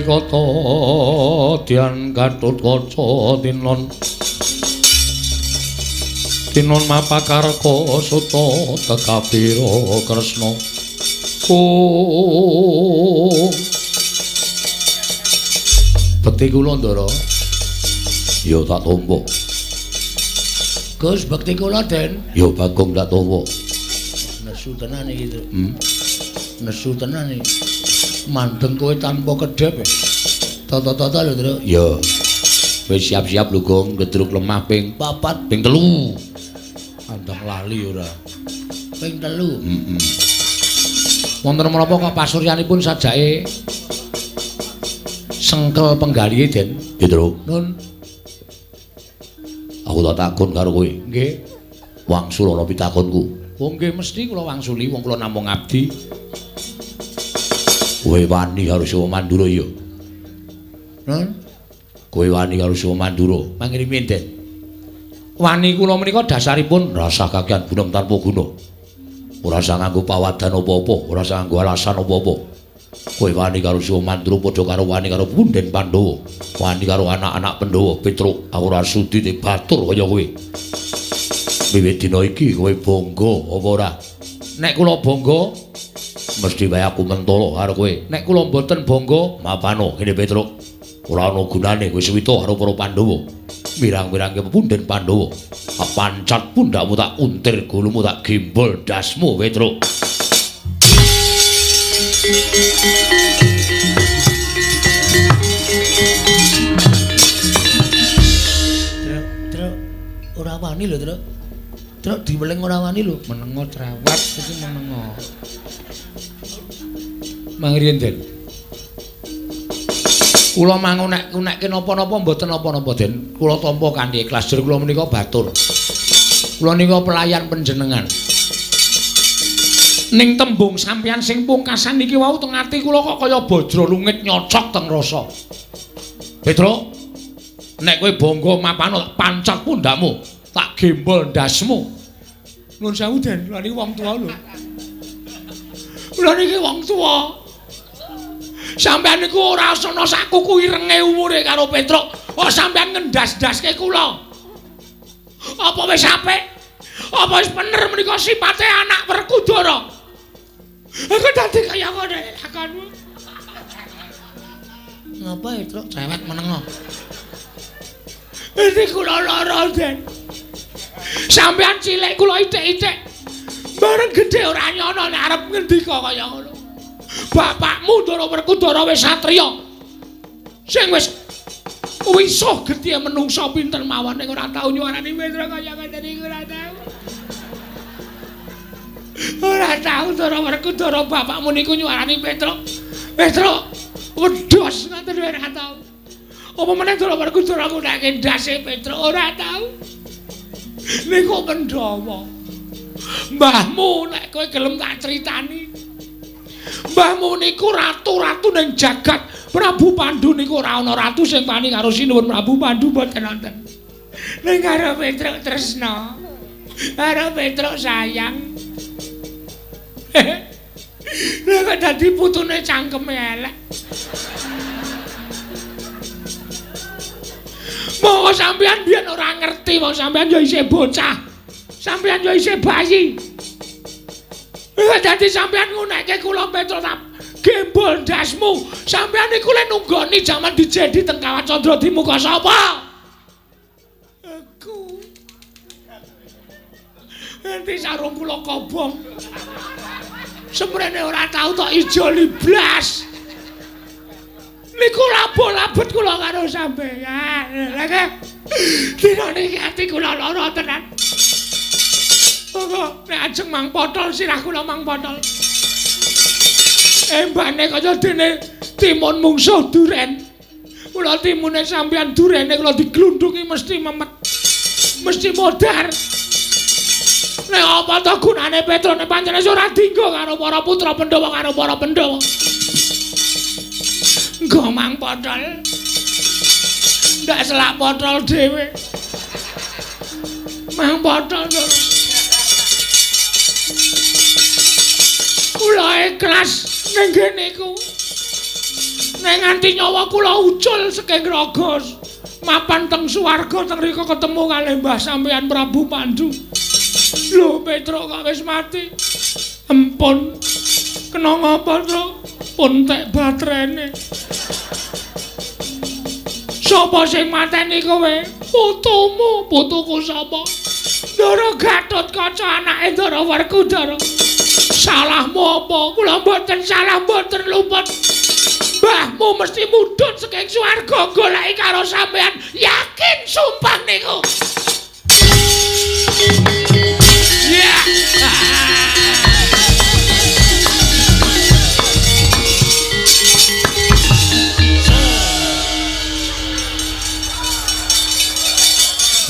Kata Dian Gatotkaca tinon tinon mapakarka suta tekabira Kresna. Oh, bekti kula Ndara. Ya tak tampa. Gus, bekti kula Den. Ya Bagong tak tampa. Nesu tenan iki, Truk. Nesu tenan iki. Mandeng kowe tanpa kedhep. Tata-tata lho, Truk. Ya. Wis siap-siap lho, Gong, gedruk lemah ping 4, ping 3. Andang lali ora. Ping 3. Heeh. Wonten menapa kok pasuryanipun sajake sengkel penggalihe, Den? Ya, Truk. Nun. Aku tak takon karo kowe. Nggih. Wangsul ana pitakonku. Oh nggih, mesti kula wangsuli wong kula namung abdi. Kowe wani karo Siwa Mandura ya? Nun? Kowe wani karo Siwa Mandura? Mangrimin, Den. Wani kula menika dasaripun rasah kakean bunem tanpa guna. Ora usah nganggo pawadan apa-apa, ora usah nganggo alasan apa-apa. Kowe wani karo Siwa Mandura padha karo wani karo punden Pandhawa, wani karo anak-anak Pandhawa. Petruk, aku ora sudi dibatur kaya kowe. Wiwit dina iki kowe bangga apa ora? Nek kula bangga mesti wae aku mentolo karo kowe. Nek kula mboten bangga, mapano kene Petruk. Ora ana gunane kowe suwita karo para Pandhawa. Mirang-mirangke pepunden Pandhawa. Tak pancat pundakmu, tak untir gulumu, tak gembol dasmu Petruk. Truk, Truk, ora wani lho, Truk. Truk diweling ora wani lho, menengo cerewet iki menengo. Mangriyen, Den. Kula mangunek-unekke napa-napa mboten napa-napa, Den. Kula tampa kanthi ikhlas, jur kula menika batur. Kula nika pelayan panjenengan. Ning tembung sampeyan sing pungkasan niki wau teng ati kula kok kaya bajra lungit nyocok teng rasa. Petruk, nek kowe bangga mapano tak pancat pundakmu, tak gembol ndasmu. Nuwun sewu, Den, kula niki wong tuwa lho. Kula niki wong tuwa. Sampeyan niku ora ana sakuku irenge umure karo Petruk. Oh, sampeyan ngendas-ndaske kula. Apa wis apik? Apa wis bener menika sipate anak Werkudara? Aku dadi kaya ngene lakonmu. Ngapa ya, Truk? Cewek meneng. Ini kula lara, Den. Sampeyan cilik kula ithik-ithik. Bareng gedhe ora nyono nek arep ngendika kaya ngono. Bapakmu Ndara Werkudara wis satriya. Sing wis wisuh gedhe menungsa pinter mawon ning ora tau nyuwarani Petruk kaya ngene iki ora tau. Ora tau Ndara Werkudara bapakmu niku nyuwarani Petruk. Petruk wedhos ngoten ora tau. Apa meneh Ndara Werkudara nggunakake ndase Petruk ora tau. Niku Pandhawa. Mbahmu nek kowe gelem tak critani. Mbahmu niku ratu-ratu ning jagat. Prabu Pandu niku ora ana ratu sing wani karo Sinuwun Prabu Pandu mboten wonten. Ning karo Petruk tresna. Karo Petruk sayang. Lha kok dadi putune cangkeme elek. Monggo sampeyan biyen ora ngerti, wong sampeyan ya isih bocah. Sampeyan ya isih bayi. Lha dadi sampeyan ngunekke kula Petruk tak gembol ndasmu. Sampeyan niku le nunggoni jaman dijedi teng Kawat Candra di muka sapa? Aku. Enti sarung kula kobong. Semrene ora tau tok ijoli blas. Niku labo-labet kula karo sampeyan. Lha nggih. Dina niki ati kula lara tenan. Monggo nek ajeng mang potol sirah kula mang potol. Embane kaya dene timun mungsuh duren. Kula timune sampeyan durene kula diglundungi mesti memet. Mesti modar. Nek apa to gunane Petruk nek pancen ora dinggo karo para putra Pandhawa karo para Pandhawa. Nggo mang potol. Ndak selak potol dhewe. Mang potol. Kula ikhlas ning ngene iku. Nek nganti nyawa kula ucul saking raga mapan teng swarga teng rika ketemu kalih Mbah sampeyan Prabu Pandu. Lho Petruk kok wis mati. Empun. Kena ngapa, Truk? Pun tek baterene. Sapa sing mateni kowe? Putumu, putuku sapa? Ndara Gatotkaca anake Ndara Werkudara. Salahmu apa? Kula mboten salah, mboten luput. Mbahmu mesti mudhun saking swarga goleki karo sampeyan. Yakin sumpah niku. Ya.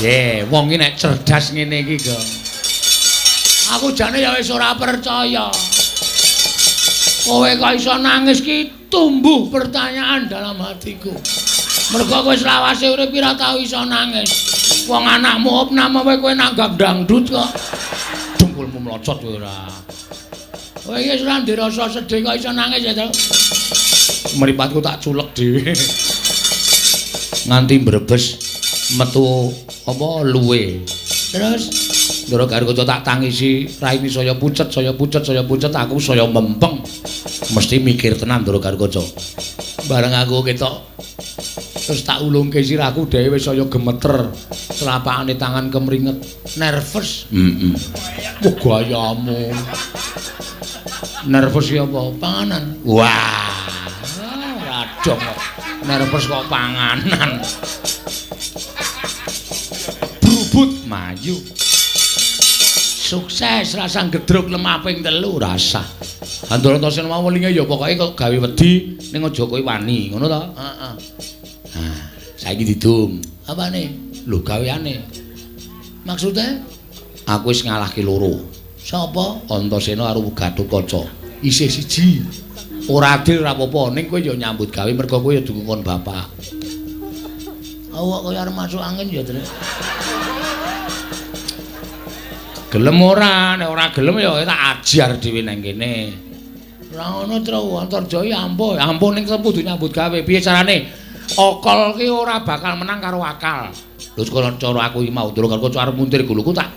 Ye, wong iki nek cerdas ngene iki, Gong. Aku jane ya wis ora percaya. Kowe kok iso nangis ki tumbuh pertanyaan dalam hatiku. Mergo kowe selawase urip ora tau iso nangis. Wong anakmu opname kowe nanggap dangdut kok. Dengkulmu mlocot kowe ora. Kowe iki wis ora ndek rasa sedih kok iso nangis ya, Tru. Mripatku tak culek dhewe. Nganti mbrebes metu apa luwe. Terus Ndara Garuda tak tangisi, raine saya pucet, saya pucet, saya pucet, aku saya mempeng. Mesti mikir tenan Ndara Garuda. Bareng aku ketok terus tak ulungke sirahku dhewe wis saya gemeter, telapakane tangan kemringet, nervous. Heeh. Wah gayamu. Nervous ya apa? Panganan. Wah, ora dong kok. Nervous kok panganan. Brubut mayu. Sukses rasa gedruk lemah ping 3 rasa. Andarantasena mau welinge ya pokoke kok gawe wedi ning aja kowe wani, ngono to? Heeh. Nah, saiki didum. Apane? Lho gaweane. Maksude aku wis ngalahke loro. Sapa? Antasena karo Gatotkaca. Isih siji. Ora adil ora apa-apa, ning kowe ya nyambut gawe mergo kowe ya dukungkon bapak. Awak kaya arep masuk angin ya, Tru. Gelem ora? Nek ora gelem ya tak ajar dhewe nang kene. Ora ngono, Tru. Antarjaya ampuh, ampuh ning kudu nyambut gawe. Piye carane? Akal ki ora bakal menang karo akal. Lho cara aku iki mau Ndara Garuda arep muntir guluku tak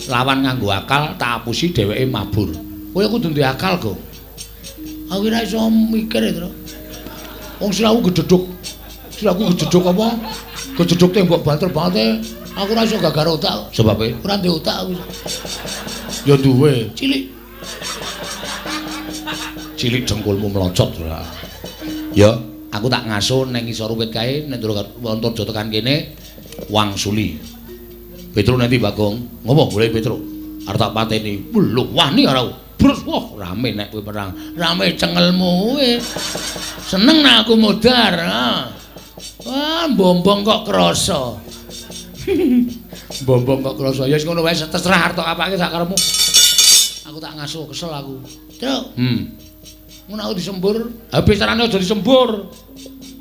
lawan nganggo akal, tak apusi dheweke mabur. Kowe kudu duwe akal, Gong. Aku ora iso mikir, Tru. Wong sirahu gedhedhuk Aku kejeduk apa? Kejeduk tembok banter banget. Aku ora iso gagar otak. Sebabe ora ndek otak aku. Ya duwe. Cilik. Cilik dengkulmu melocot ora. Ya, aku tak ngaso ning ngisor wit kae nek Antarja tekan kene wangsuli. Petruk nanti Bagong. Ngopo golek Petruk? Arep tak pateni. Lho, wani ora. Brus, wah rame nek kowe perang. Rame cengelmu kowe. Seneng nek aku modar. Ha. Wah, bombong kok krasa. Bombong kok krasa. Ya wis ngono wae terserah arep apake sak karepmu. Aku tak ngaso kesel aku. Truk. Ngono aku disembur. Ha picarane aja disembur.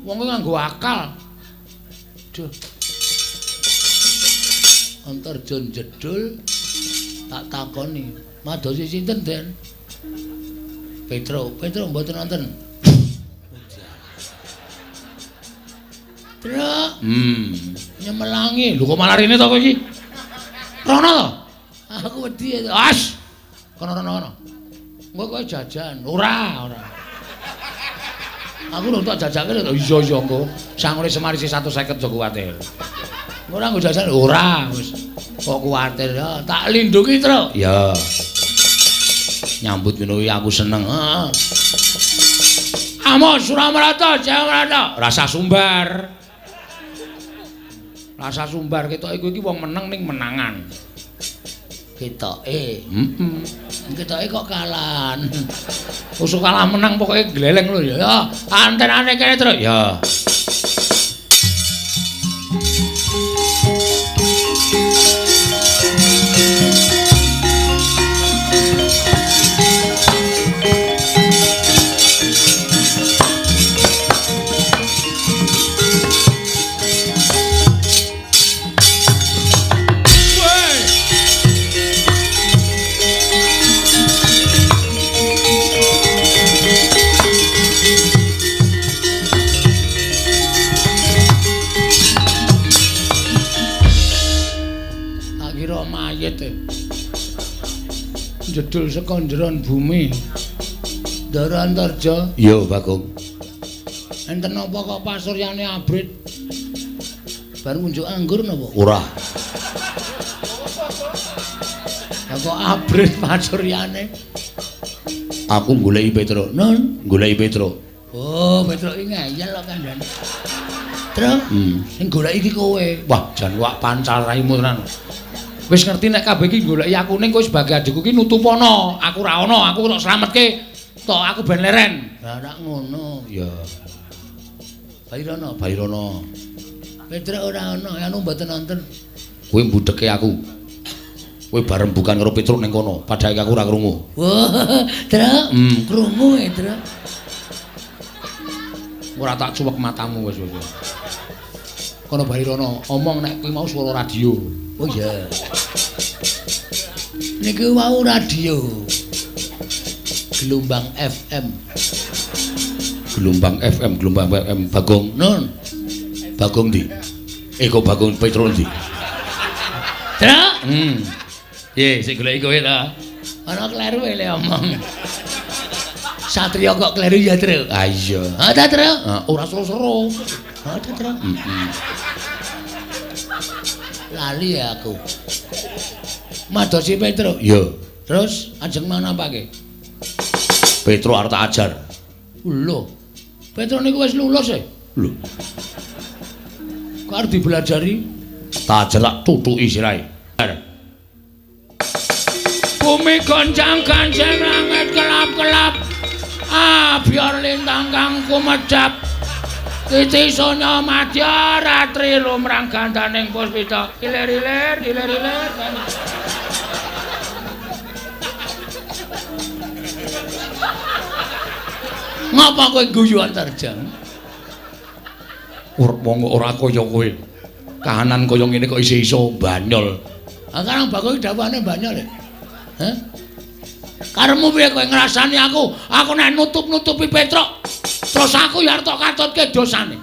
Wong kuwi nganggo akal. Duh. Antarja jedul tak takoni. Madosi sinten, Den? Petruk, Petruk mboten wonten. Truk. Nyemelangi. Lho kok malah rene to kowe iki? Rono to? Aku wedi. As. Kono rono kono. Engko kowe jajan. Ora, ora. Aku lho tak jajake lho. Iya iya engko. Sangune Semar isih 150 aja kuwatir. Ora nggo jajan. Ora wis. Kok kuwatir ya. Tak lindungi, Truk. Ya. Nyambut ngono kuwi aku seneng. Heeh. Amo Suramarata, Jayamarata. Rasa sumbar. Rasa sumbar ketoke kowe iki wong meneng ning menangan. Ketoke. Heeh. Ketoke kok kalahan. Usuk kalah menang pokoke gleleng lho ya. Antenane kene, Truk. Ya. Jedul saka njeron bumi. Ndara Antarja. Iya, Bagong. Enten napa kok pasuryane abrit? Bar ngunjuk anggur napa? Ora. Lah kok abrit pasuryane? Aku goleki Petruk. Nun, goleki Petruk. Oh, Petruk iki ngeyel kok kandhane. Truk, sing goleki iki kowe. Wah, jan wak pancal raimu tenan. Wis ngerti nek kabeh iki goleki aku ning kowe sebagai adikku ki nutupono. Aku ora ana, aku tok slametke. Tok aku ben leren. Lah ora ngono. Ya. Bairono, Bairono. Petruk ora ana, anu mboten nonton. Kowe mbudheke aku. Kowe bareng bukan karo Petruk ning kono, padahal aku ora krungu. Wah, Truk, krungu e, Truk. Ora tak cuwek matamu wis wis. Kono Bairono omong nek kuwi mau swara radio. Oh iya. Niki wau radio. Gelombang FM. Gelombang FM, gelombang FM Bagong. Nun. Bagong ndi? Kok Bagong Petruk ndi? Truk. Piye sing goleki kowe ta? Ana kleru le omong. Satria kok kleru ya, Truk? Ah iya. Ha ta, Truk? Ora seru-seru. Ha ta, Truk? Lali ya aku. Madosi Petruk. Iya. Terus ajeng manapake? Petruk arep tak ajar. Lho. Petruk niku wis lulus e. Lho. Kok arep dibelajari? Tak ajar tak tutuki sirahe. Bumi goncang-gancing langit kelap-kelap. Abiar lintang kang kumedhap. Titi sonya madya ratri lumrang gandaning puspita. Ilir-ilir, ilir-ilir. Ngapa kowe guyu Antarja? Wong ora kaya kowe. Kahanan kaya ngene kok isih iso banyol. Ah karang bakul dawane banyol e. Hah? Karepmu piye kowe ngrasani aku? Aku nek nutup-nutupi Petruk, terus aku ya arep tok katutke dosane.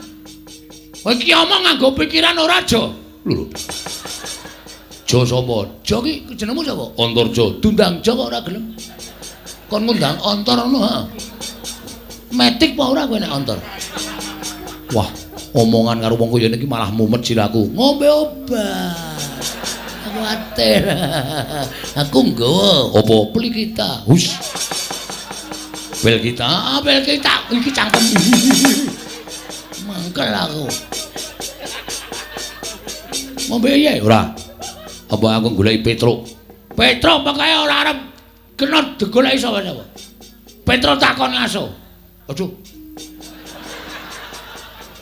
Kowe iki omong nganggo pikiran ora, Jo? Lho. Jo sapa? Jo ki jenengmu sapa? Antarja. Dundang Jo kok ora gelem. Kon ngundang Antar ngono, ha. Metik apa ora kowe nek Antar? Wah, Omongan karo wong kaya niki malah mumet siraku. Ngombe obat. Aku kuwatir. Aku nggawa apa pli kita. Hus. Bel kita, bel kita iki cangkem. Mangkel aku. Ngombe piye? Ora. Apa aku goleki Petruk? Petruk pokoke ora arep kena digoleki sapa-sapa. Petruk takon ngaso. Aduh.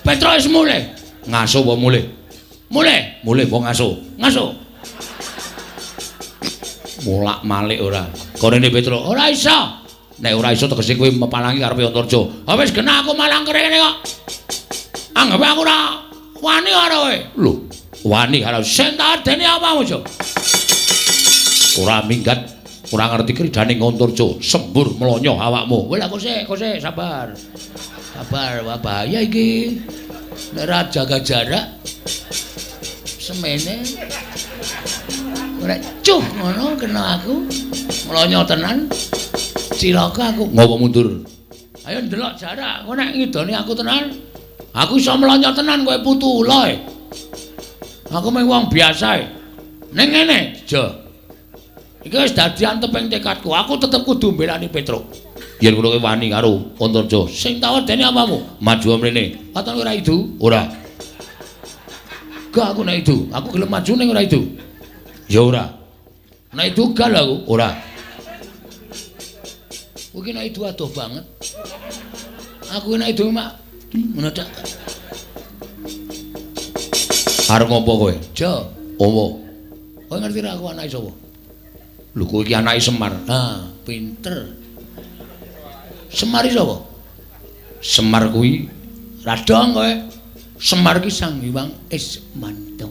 Petruk wis mulih. Ngaso apa mulih? Mulih. Mulih apa ngaso? Ngaso. Molak-malik ora. Korene Petruk, ora iso. Nek ora iso tegese kowe mepalangi karepe Antarja. Ha wis genah aku malang kene kok. Anggap aku ora wani karo kowe. Lho, wani karo sing tak adeni apamu, Jo? Ora minggat, ora ngerti kridane Antarja, sembur mlonyo awakmu. Wis aku sik, sabar. Sabar, wah bahaya iki. Nek ora jaga jarak semene ora cuh ngono kena aku. Mlonyo tenan. Cilaka aku. Ngopo mundur? Ayo ndelok jarak. Engko nek ngidoni aku tenan, aku iso mlonyo tenan kowe putu ula e. Aku mung wong biasa e. Ning ngene, Jo. Iki wis dadi anteping tekadku. Aku tetep kudu mbelani Petruk. Yen ngono kowe wani karo Antarja. Sing tak wedeni apamu? Maju mrene. Katon ora idu? Ora. Gak aku nek idu. Aku gelem maju ning ora idu. Ya ora. Nek idu gal aku. Ora. Kowe iki nek idu adoh banget. Aku nek idu mak ngono tok. Arep ngopo kowe? Jo. Opo? Kowe ngerti ra aku anake sapa? Lho kowe iki anake Semar. Ah, pinter. Semar iki sapa? Semar kuwi radong kowe. Semar ki Sang Hyang Ismanto.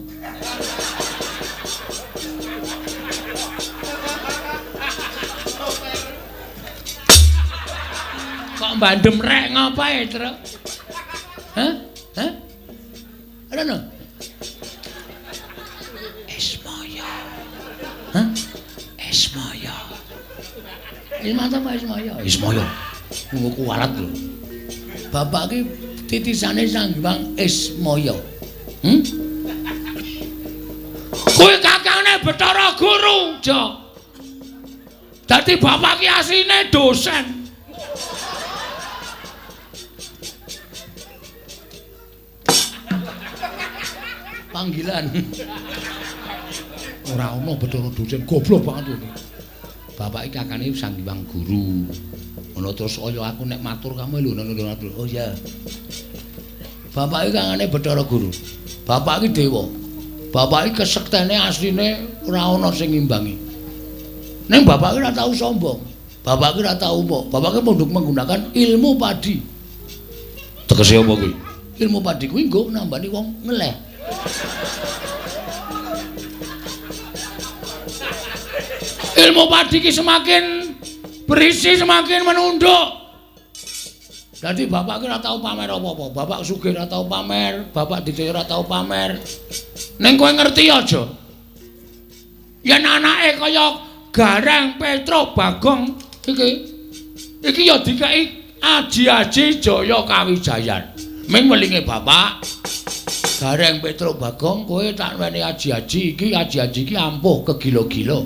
Kok bandem rek ngapae, Truk? Hah? Hah? Ora no? Ismaya. Hah? Ismaya. Ismanto apa Ismaya? Ismaya. Ngono kuwalat lho. Bapak ki titisane Sang Hyang Ismaya. Kuwi kakangane Bathara Guru, Jo. Dadi bapak ki asline dosen. Panggilan. Ora ana Bathara dosen, goblok banget kowe. Bapak iki kakane Sang Hyang Guru. Ngono terus kaya aku nek matur kamu lho ngono. Oh iya. Bapak iki kakane Bathara Guru. Bapak iki dewa. Bapak iki kesektene asline ora ana sing ngimbangi. Ning bapak iki ora tau sombong. Bapak iki ora tau mbok. Bapak iki pundhuk menggunakan ilmu padi. Tegese apa kuwi? Ilmu padi kuwi nggo nambani wong ngeleh. Ilmu padi ki semakin berisi semakin menunduk. Dadi bapak ki ora tau pamer apa-apa. Bapak sugih ora tau pamer, bapak didaya ora tau pamer. Ning kowe ngerti aja. Yen anake kaya Gareng Petruk Bagong iki iki ya dikeki aji-aji Jaya Kawijayan. Ming welinge bapak Gareng Petruk Bagong kowe tak weni aji-aji iki, aji-aji iki ampuh kegila-gila.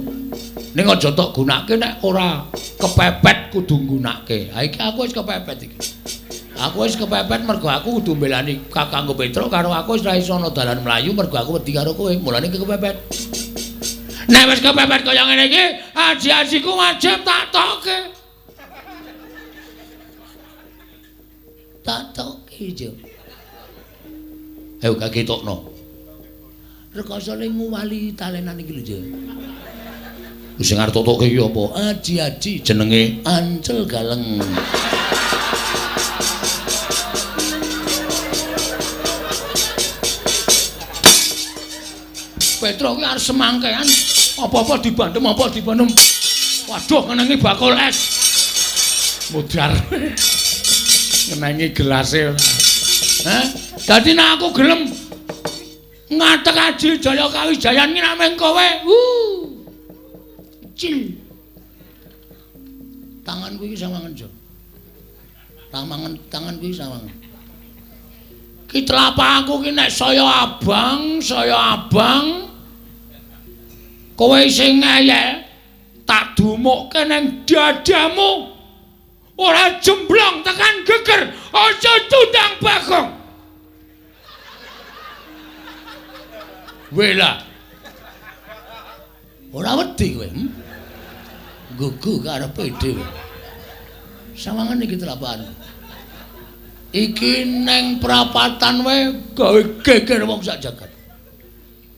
Ning aja tok gunake nek ora kepepet kudu nggunake. Ha iki aku wis kepepet iki. Aku wis kepepet mergo aku kudu mbelani kakangku Petruk karo aku wis ra iso ana dalan mlayu mergo aku wedi karo kowe. Mulane iki kepepet. Nek wis kepepet kaya ngene iki, aji-ajiku wajib tak tokke. Tak tokke, Jo. Ayo kagetokno. Rekasane nguwali talenan iki lho, Jo. Sing arep totoke iki apa? Aji-aji jenenge Ancel Galeng. Petruk ki arep semangkean apa-apa dibandem, apa dibandem. Waduh, ngenengi bakul es. Mudar. Ngenengi gelase ora. Hah? Dadi nek aku gelem ngatek Aji Jaya Kawijayan ki nek mung kowe. Cil. Tanganku iki sawangen, Jo. Tanganku iki sawangen. Ki telapakku ki nek saya abang, saya abang. Kowe sing ngeyel tak dumukke ning dadamu. Ora jemblong tekan geger, aja tundang Bagong. Wela. Ora wedi kowe, hm? Gugu karepe dhewe. Sawangan iki telapakan. Iki neng prapatan wae gawe geger wong sak jagat.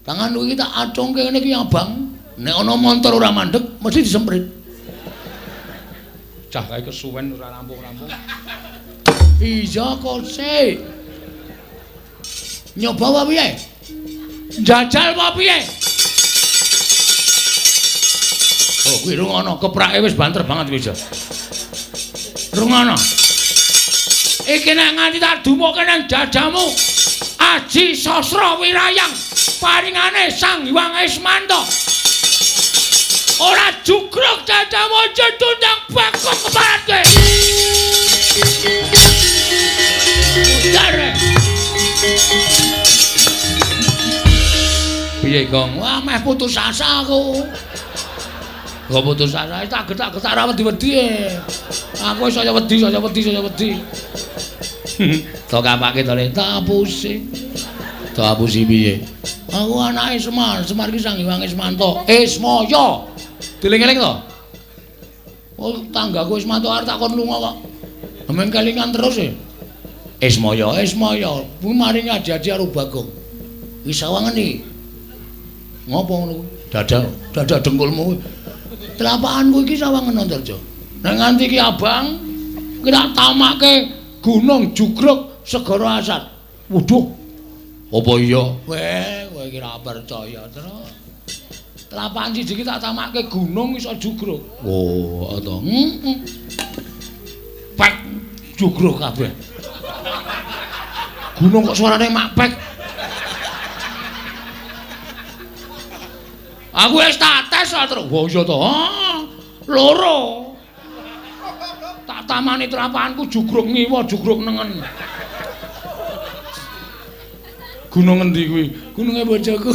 Tangan iki tak acungke ngene iki abang. Nek ana montor ora mandeg mesti disemprit. Cah kae kesuwen ora rampung-rampung. Iya kok sik. Nyoba apa piye? Njajal apa piye? Oh, kuwi rungono keprake wis banter banget kuwi. Rungono. Iki nek nganti tak dumukke nang dadamu. Aji Sastra Wirayang paringane Sang Hyang Ismanto. Ora jugruk dadamu aja tundang Bagong keparat kowe. Ujar. Piye, Gong? Wah, meh putus asa aku. Kok putus asa tak getak-getak ra wedi-wedi. Aku wis saya wedi, saya wedi, saya wedi. To kapake to le tak apusi. Tak apusi piye? Aku anake Semar, Semar iki Sang Hyang Ismanto. Ismaya. Dieling-eling to? Oh, tanggaku Ismanto arep tak kon lunga kok. Men kelingan terus e. Ismaya, Ismaya, kuwi maringi aji-aji karo Bagong. Iki sawangan iki. Ngopo ngono kuwi? Dada, dada dengkulmu kuwi. Telapakanku iki sawangen Antarja. Nek nganti iki abang, iki tak tamake gunung jugruk segara asat. Waduh. Apa iya? Weh, kowe iki ora percaya, Tru. Telapakan siji iki tak tamake gunung iso jugruk. Oh, to. Heeh. Pek jugruk kabeh. Gunung kok suarane mak pek. Aku wis tak tes kok, Tru. Wah, iya to. Loro. Tak tamani telapakanku jugruk ngiwa, jugruk nengen. Gunung ngendi kuwi? Gununge bojoku.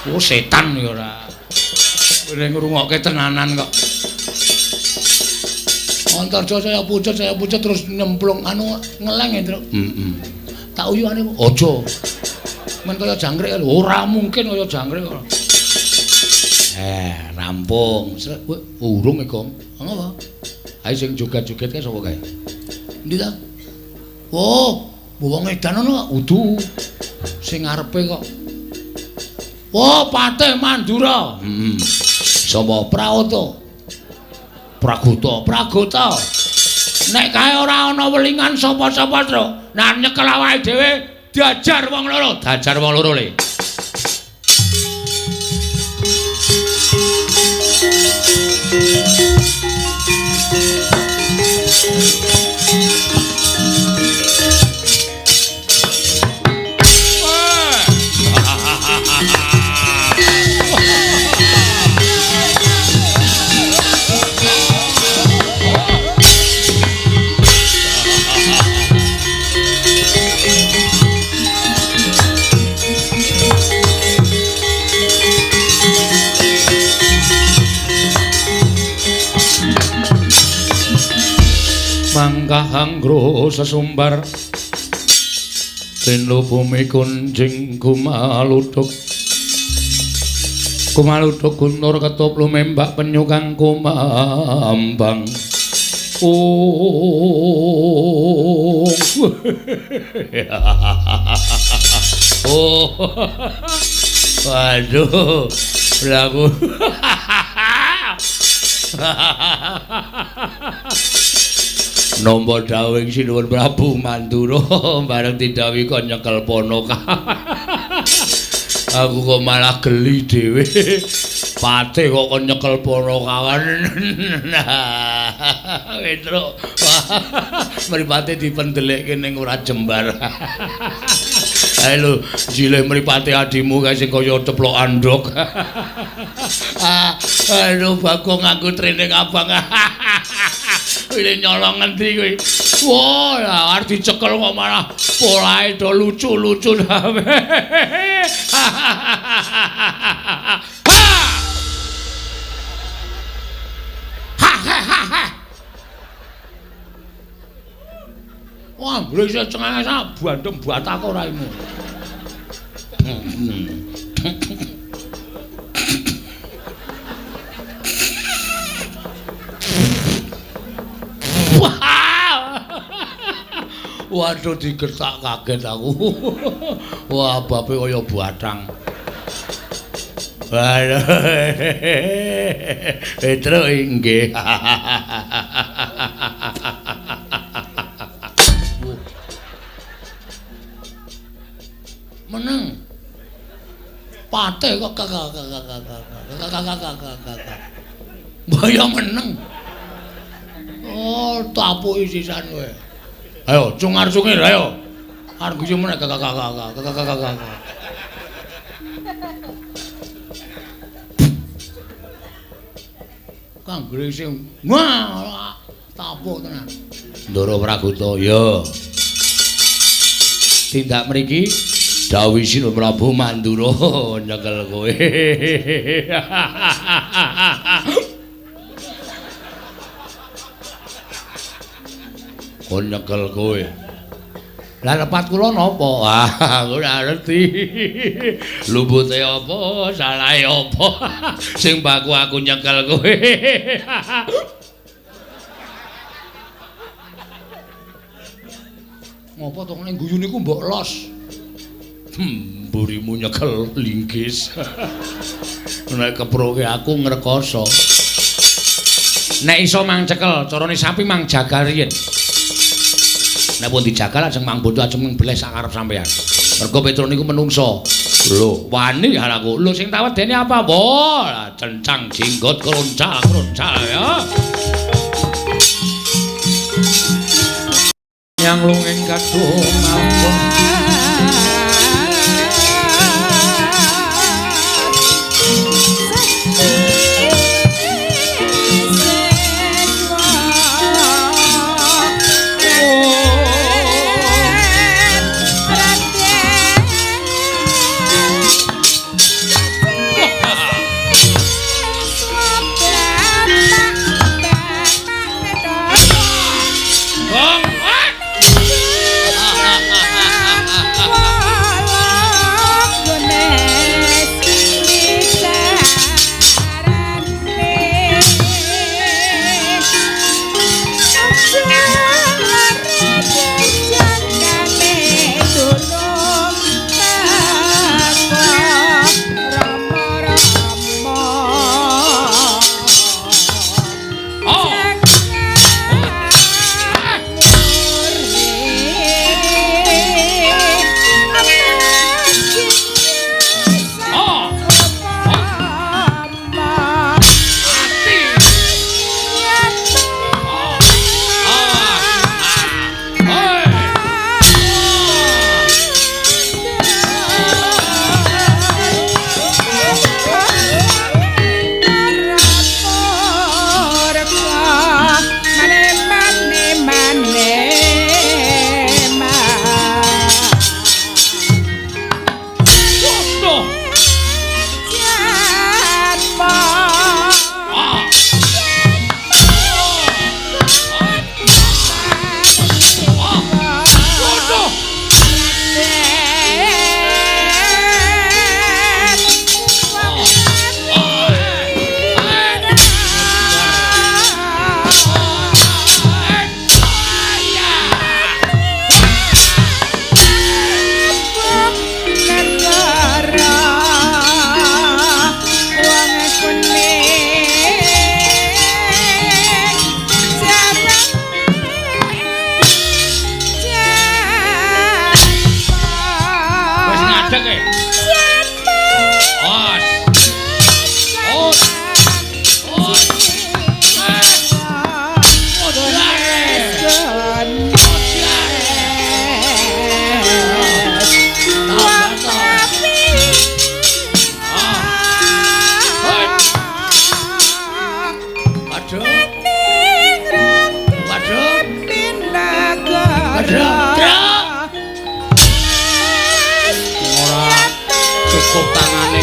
Oh, setan ya ora. Kowe ngrungokke tenanan kok. Antarja saya pucet terus nyemplung anu ngeleng ya, Truk. Heeh. Tak uyuhane aja. Men kaya jangkrik lho, ora mungkin kaya jangkrik kok. Rampung. Urung e, Gong. Ngopo? Ayo sing joget-joget kae sapa kae? Endi ta? Oh, wong edan ngono kok. Udu. Sing ngarepe kok. Oh, Patih Mandura. Heeh. Sapa? Praoto. Pragota, Pragota. Nek kae ora ana welingan sapa-sapa, Truk. Nek nyekel awake dhewe diajar wong loro, diajar wong loro le. Mangkah anggro sesumbar tinu bumi kunjing kumaluduk kumaluduk guntur ketup lumembak penyu kang kumambang. Oh. Oh. Waduh, lagu. Nampa dawuhing Sinuwun Prabu Mandura bareng didhawuhi kon nyekel ponoka. Aku kok malah geli dhewe. Patih kok kon nyekel ponokawan. Petruk. Mripate dipendelekke ning ora jembar. Ae lho, jilih mripate adimu kae sing kaya ceplok andhok. Aduh, Bagong nganggo training abang. Kuwi nyolong ngendi kuwi? Wah, lah arep dicekel kok malah polahe do lucu-lucu. Ha! Ha ha ha ha. Wah, mbrese cengenges bandem batako raimu. Waduh, digertak kaget aku. Wah, bape kaya batang. Waduh. Petro inggih. Meneng. Pate kok kakak. Mbaya meneng. Oh, tapuki sisan kowe. Ayo, cungar-cungir ayo. Arep guyu meneh kakak. Kang Gresing. Wah, tapuk tenan. Ndara Pragoto, ya. Tindak mriki dawuh Sinun Prabu Mandura nyekel kowe. Kon nyekel kowe. Lah lepat kula napa? Ah, aku ora ngerti. Lupute apa, salahe apa? Sing baku aku nyekel kowe. Ngopo to ning guyu niku mbok los? Mburimu nyekel linggis. Nek keproke aku ngrekoso. Nek iso mang cekel, carane sapi mang jagal riyin. Nek pun dijagal ajeng mang bondo ajeng mbleh sak karep sampean. Mergo Petro niku menungso. Lho, wani aku. Lho sing tawedene apa? Wah, cencang jenggot kroncak-kroncak ya. Yang lunging kadung ampun. Truk. Ora cukup tangane.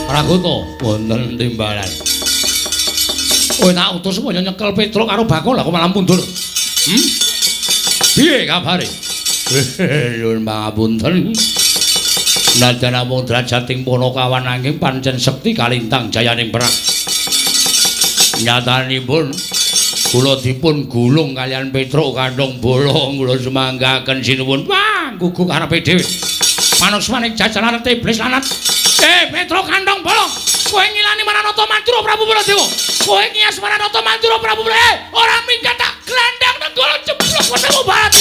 Ragoto wonten timbalan. Kowe tak utus supaya nyekel Petruk karo Bakul, lah kok malah mundur. Piye kabare? Nyuwun pangapunten. Najan namung drajating Panakawan nanging pancen sekti kalintang jayaning perang. Nyatanipun kula dipun gulung kalian Petruk kandhong bolong kula semanggaken sinuwun. Wah, gugu karepe dhewe. Manusmaning jajaran iblis lanat. Petruk kandhong bolong, kowe ngilani Maranata Mandura Prabu Baladewa. Kowe ngias Maranata Mandura Prabu Baladewa. Ora minggat tak glandang nenggala jeblok wetengmu barat.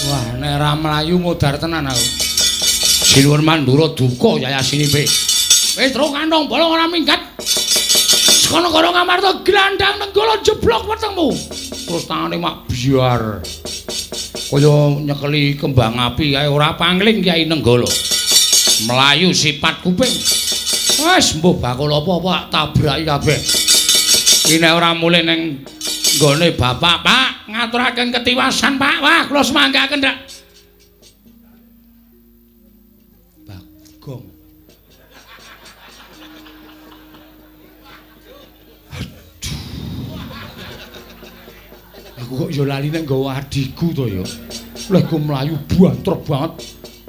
Wah, nek ra mlayu modar tenan aku. Sinuwun Mandura duka yayasinipe. Petruk kandhong bolong ora minggat. Saka negara Ngamarta glandang nenggala jeblok wetengmu. Terus tangane mak biar. Kaya nyekeli kembang api kae ora pangling Kyai Nenggala. Mlayu sipat kuping. Wis mbuh bakul apa-apa tabraki kabeh. Iki nek ora mulih ning nggone bapak, Pak, ngaturaken ketiwasan, Pak. Wah, kula semanggaken, Dak. Bagong. Aduh. Aku kok ya lali nek nggawa adhiku to ya. Leh go mlayu banter banget.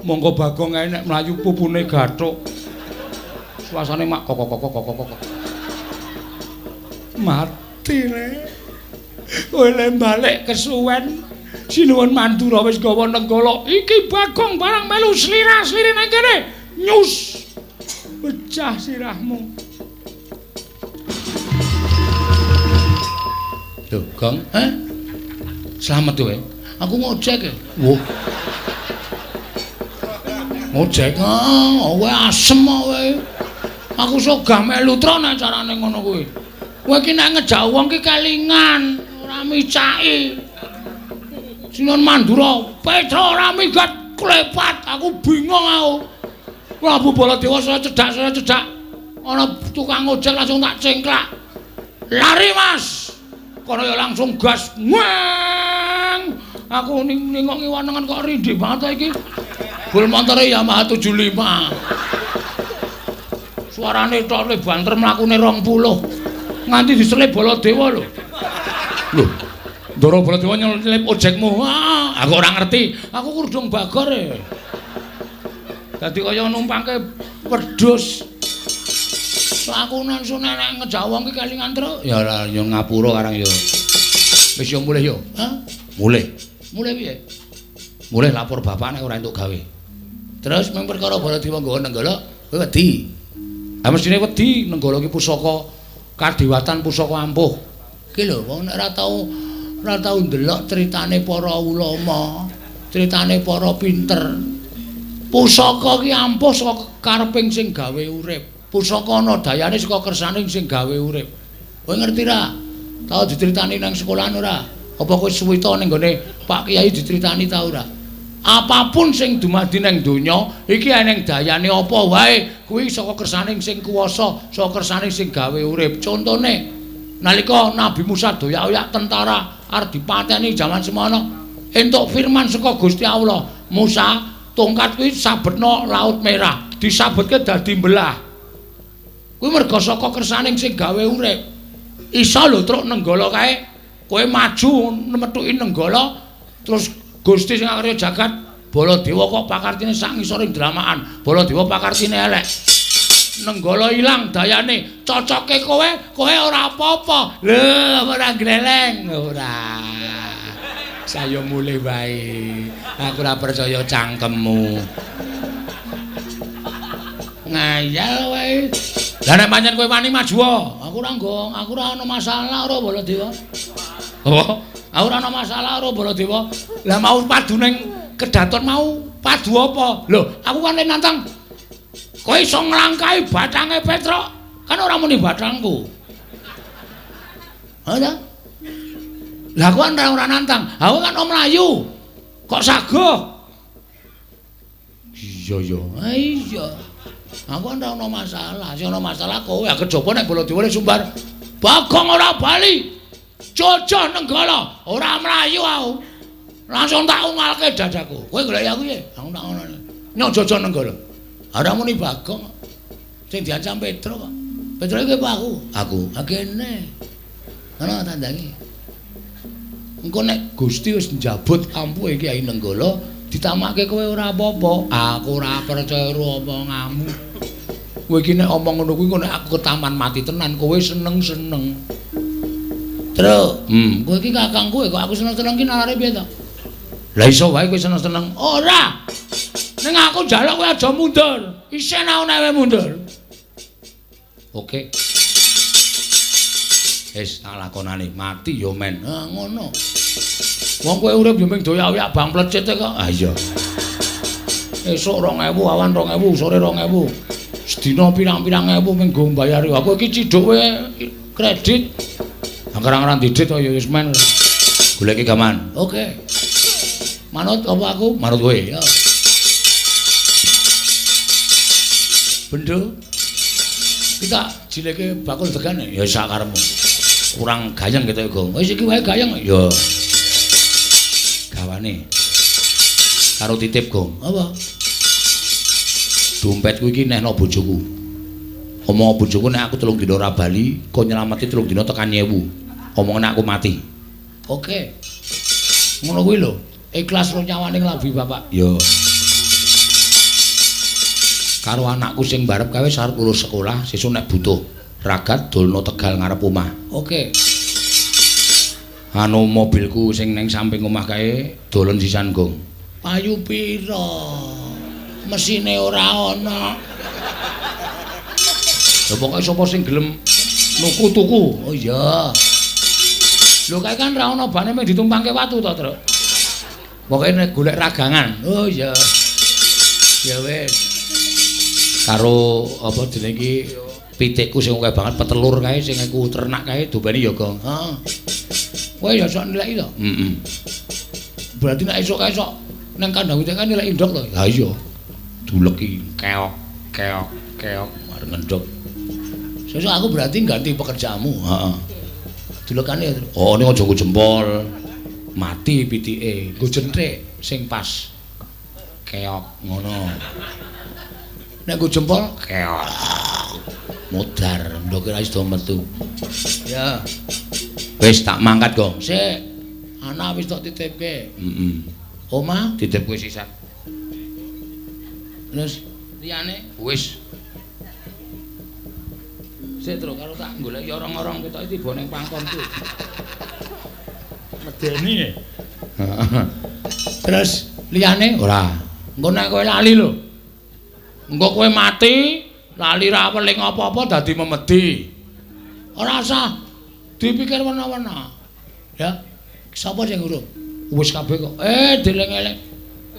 Monggo Bagong ae nek mlayu pupune gathuk. Suasane mak kok kok kok kok kok. Mati le. Kowe le balik kesuwen. Sinuwun Mandura wis gawa Nenggala. Iki Bagong barang melu slira-slire nang kene. Nyus. Pecah sirahmu. Lho, Gong, eh? Slamet kowe. Aku ngojek e. Wah. Ngojek ah, kowe asem kowe. Aku sogah melu tron acarane ngono kuwi. Kowe iki nek ngejak wong ki kelingan, ora micaki. Sinuwun Mandura, Petruk ora minggat klepat, aku bingung aku. Prabu Baladewa saya cedak. Ana tukang ojek langsung tak cengklak. Lari, Mas. Kono ya langsung gas. Weng. Aku ningok ngiwanengan kok rindhik banget iki. Bul montore Yamaha 75. Suarane tok le banter mlakune 20. Nganti diselip Baladewa lho. Lho, Ndara Baladewa nyelip ojekmu. Ah, aku ora ngerti. Aku kurdung bagor e. Dadi kaya numpangke wedhus. Aku langsung nek ngejak wong ki kelingan truk. Ya ora yo ngapura karang yo. Wis yo mulih yo. Hah? Mulih. Mulih piye? Mulih lapor bapak nek ora entuk gawe. Terus mung perkara Baladewa nggawa Nenggala, kowe wedi. Ha mestine wedi, Nenggala ki pusaka kadewatan, pusaka ampuh. Ki lho, wong nek ora tau ndelok critane para ulama, critane para pinter. Pusaka ki ampuh saka kareping sing gawe urip. Pusaka ana dayane saka kersane sing gawe urip. Kowe ngerti ra? Tau diceritani nang sekolahan ora? Apa kowe suwita ning gone Pak Kiai diceritani ta ora? Apapun sing dumadi nang donya iki eneng dayane apa wae kuwi saka kersane sing kuwasa, saka kersane sing gawe urip. Contone nalika Nabi Musa doyak-oyak tentara arep dipateni jaman semono, entuk firman saka Gusti Allah, "Musa, tongkat kuwi sabetno Laut Merah." Disabetke dadi belah. Kuwi merga saka kersane sing gawe urip. Iso lho truk Nenggala kae, kowe maju metuki Nenggala terus Gusti sing akarya jagat Baladewa kok pakartine sak ngisoring dramakan. Baladewa pakartine elek. Nenggala ilang dayane. Cocoke kowe, kowe ora apa-apa. Lho, ora gleleng, ora. Saya mulih wae. Aku ora percaya cangkemmu. Ngayal wae. Lah nek pancen kowe wani maju, aku ora nggo, aku ora ana masalah karo Baladewa. Apa? Aku ora ana masalah karo Baladewa. Lah mau padu ning kedaton mau padu apa? Lho, aku kan nantang. Kowe iso nglangkahi bathange Petruk, kan ora muni bathangku. Ha ta? Lah aku kan ora nantang. Aku kan om mlayu. Kok sagoh? Iya ya. Ha iya. Aku kan ora ana masalah. Sing ana masalah kowe. Kejaba nek Baladewa sumbar. Bagong ora bali. Jojoh Nenggala, ora mlayu aku. Langsung tak ungalke dadaku. Kowe golek aku piye? Aku tak ngono. Nyok jojoh Nenggala. Ora muni Bagong. Sing diancam Petruk kok. Petruk iki apa aku? Aku. Ha kene. Ngono tandangi. Engko nek Gusti wis njabut ampuhe Kyai Nenggala, ditamake kowe ora apa-apa. Aku ora percaya karo omonganmu. Kowe iki nek omong ngono kuwi engko nek aku ketaman mati tenan, kowe seneng-seneng. Truk, kowe iki kakangku kok aku seneng-seneng ki nalare piye to? Lah iso wae kowe seneng-seneng. Ora. Ning aku njaluk kowe aja mundur. Isin aku nek kowe mundur. Oke. Wis tak lakonane, mati ya men. Ha ngono. Wong kowe urip ya mung doyak-oyak bang plecit kok. Ha iya. Esuk 2000, awan 2000, sore 2000. Sedina pirang-pirang ewu mung nggo mbayari. Aku iki ciduk kowe kredit. Angger-anggeran didit kok ya wis men. Goleki gaman. Oke. Manut apa aku? Manut kowe. Ya. Bendo. Kita jileke bakul degane. Ya sak karepmu. Kurang gayeng gitu ya, wis iki wae gayeng. Ya. Gawane. Karo titip, Gong. Apa? Dompetku iki nehno bojoku. Omong bojoku nek aku 3 dina ora bali, kon nyelameti 3 dina tekan nyewu. Omongane aku mati. Oke. Ngono kuwi lho. Ikhlas ro nyawane nglambi bapak. Ya. Karo anakku sing barep kae wis arep lulus sekolah, sesuk nek butuh ragat dolno Tegal ngarep omah. Oke. Anu mobilku sing ning samping omah kae dolen sisan, Gong. Payu pira? Mesine ora ana. Lha pokoke sapa sing gelem nuku tuku. Oh iya. Lho kae kan ora ana bane mung ditumpangke watu to, Truk. Pokoke nek golek ragangan. Oh iya. Ya wis. Karo apa jenenge iki pitikku sing akeh banget petelur kae sing aku ternak kae dobane ya, Gong. Heeh. Kowe ya sok nilai to? Heeh. Berarti nek esuk kae sok nang kandang pitik kan nilai endhog to? Ha iya. Duleki keok keok keok arep ngendhog. Sesuk aku berarti ganti pekerjaanmu. Heeh. Dulekane oh ning aja nggo jempol. Mati pitike, nggo jenthik sing pas. Keok ngono. Nek nggo jempol keok. Modar, ndoke ra iso metu. Ya. Wis tak mangkat, Gong. Sik. Anak wis tok titipke. Heeh. Omah titip kowe sisan. Terus liyane wis. Sik, Truk, karo tak goleki orong-orong ketoke tiba ning pangkonku. Medeni. Terus liyane ora. Engko nek kowe lali lho. Engko kowe mati lali ra weling apa-apa dadi memedi. Ora usah dipikir wena-wena. Ya. Sapa sing urung? Wis kabeh kok. Dieling-eling.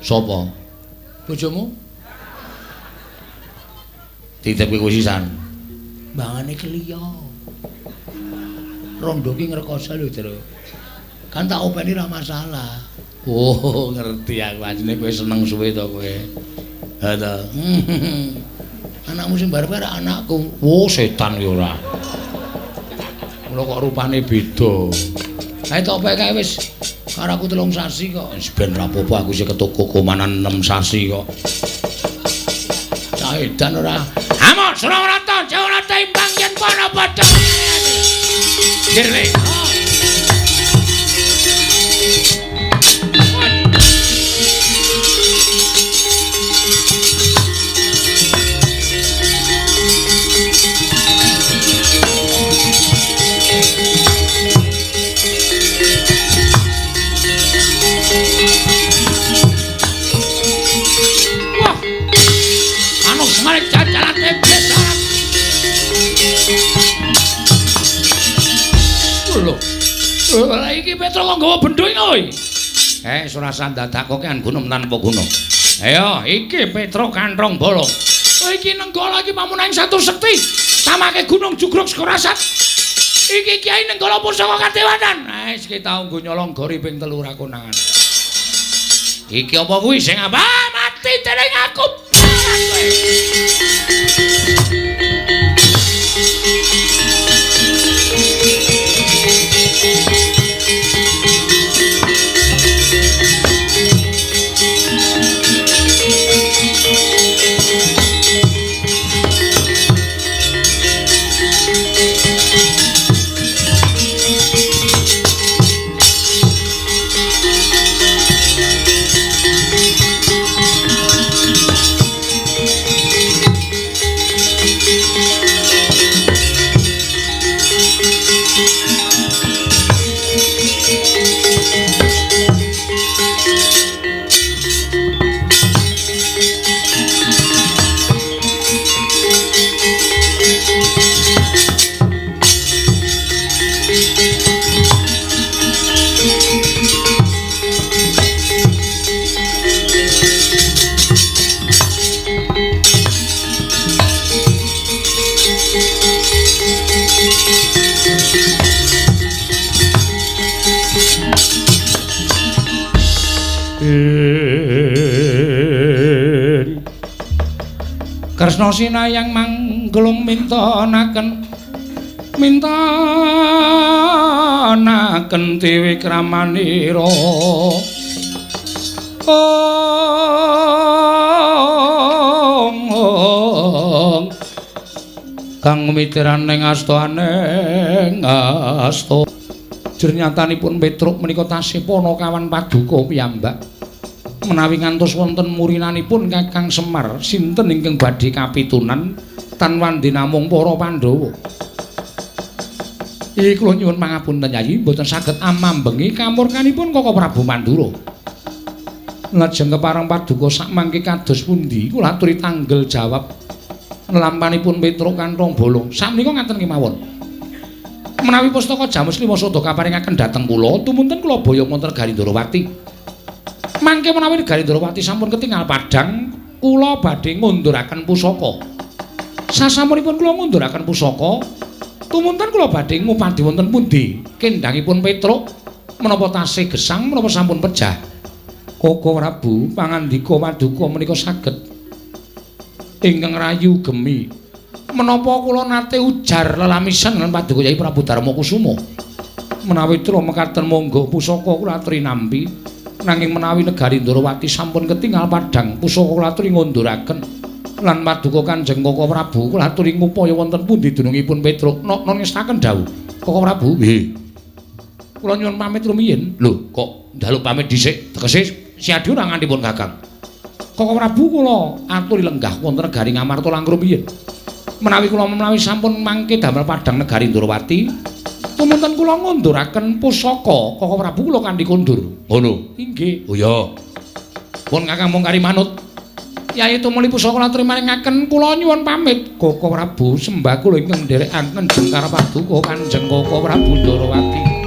Sapa? Bojomu? Titipke kowe sisan. Mbangane keliya. Rondo ki ngrekoso lho, Tru. Kan tak openi ra masalah. Oh, ngerti aku asline kowe seneng suwe to kowe. Ha ta. Anakmu sing barep ora anakku. Oh, setan ki ora. Mula kok rupane beda. Kae tok kae wis karo aku 3 sasi kok. Wis ben ra apa-apa aku sing ketoko komanan 6 sasi kok. Cah edan ora. Amok Surawarata, Jawarata imbang yen pana padha. Dirle. Wah. Anu semarek jajalate biasa. Lho. Lah iki Petro kok nggawa bendho iki kowe? Ora usah dadak kok kan gunung tanpa guna. Ayo, iki Petro kanthong bolong. Iki Nenggala iki pamunaing satu sekti. Samake gunung jugruk sekorasat. Iki Kyai Nenggala pusaka kadewanan. Wis iki tau nggo nyolong gori ping 3 ra konangan. Iki apa kuwi sing apa? Mati dening aku. Kresna sinayang mangglung mintonaken mintonaken dewi kramanira. Ong kang mitiran ing asta aning asta. Jernyatanipun Petruk menika tasih panakawan paduka piyambak. Menawi ngantos wonten murinanipun Kakang Semar sinten ingkang badhe kapitunan tan wandi namung para Pandhawa. Iki kula nyuwun pangapunten Yayi, mboten saged amambengi kamurkanipun Kaka Prabu Mandura. Lajeng kepareng paduka sakmangke kados pundi kula aturi tanggel jawab lampanipun Petruk kanthong bolong. Sakmenika ngaten kemawon. Menawi pustaka Jamus Lima Sada kaparingaken dhateng kula, tumunten kula boyong wonten negari Ndorowati. Mangke menawi negari Ndorowati sampun ketingal padhang, kula badhe ngunduraken pusaka. Sasampunipun kula ngunduraken pusaka, tumunten kula badhe ngupadi wonten pundi kendhangipun Petruk menapa tasih gesang menapa sampun pejah. Kaka Prabu pangandika paduka menika saged ingkang rayu gemi. Menapa kula nate ujar lelamisen lan paduka Yai Prabu Darma Kusuma. Menawi tra mekaten monggo pusaka kula aturi nampi. Nanging menawi negari Ndorowati sampun ketingal padhang pusaka kula aturi ngunduraken lan paduka Kanjeng Kaka Prabu kula aturi ngupaya wonten pundi dunungipun Petruk. Nok ngestaken dawuh Kaka Prabu. Nggih. Kula nyuwun pamit rumiyin. Lho, kok njaluk pamit dhisik? Tegese siadi ora ngantipun Kakang. Kaka Prabu kula aturi lenggah wonten negari Ngamarta langkung rumiyin. Menawi kula menawi sampun mangke damel padhang negari Ndorowati, tumunten kula ngunduraken pusaka Kaka Prabu kula kanthi kondur. Ngono. Inggih. Oh ya. Pun Kakang mung kari manut. Yai tumuli pusaka latri maringaken kula nyuwun pamit. Koko Prabu sembah kula ingkang nderekaken jengkar paduka Kanjeng Koko Prabu Ndarawati.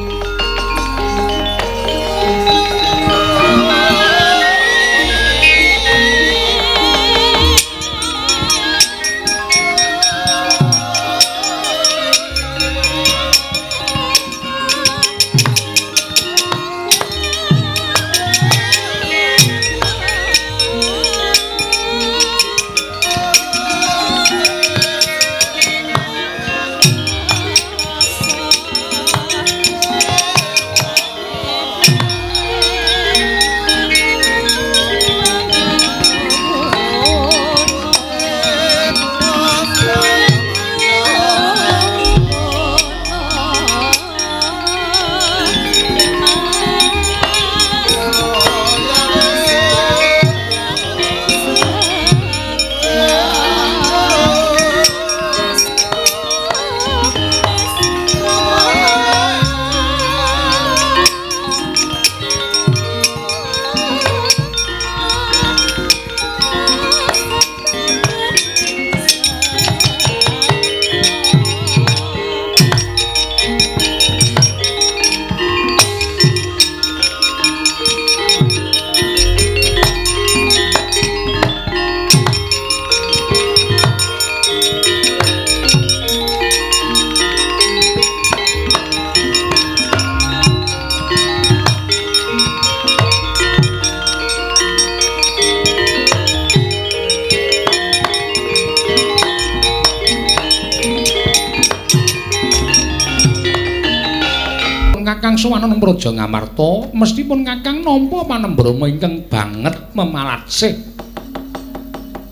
Kakang sowan nang Praja Ngamarta, mestipun Kakang nampa panembrama ingkang banget memalatsih.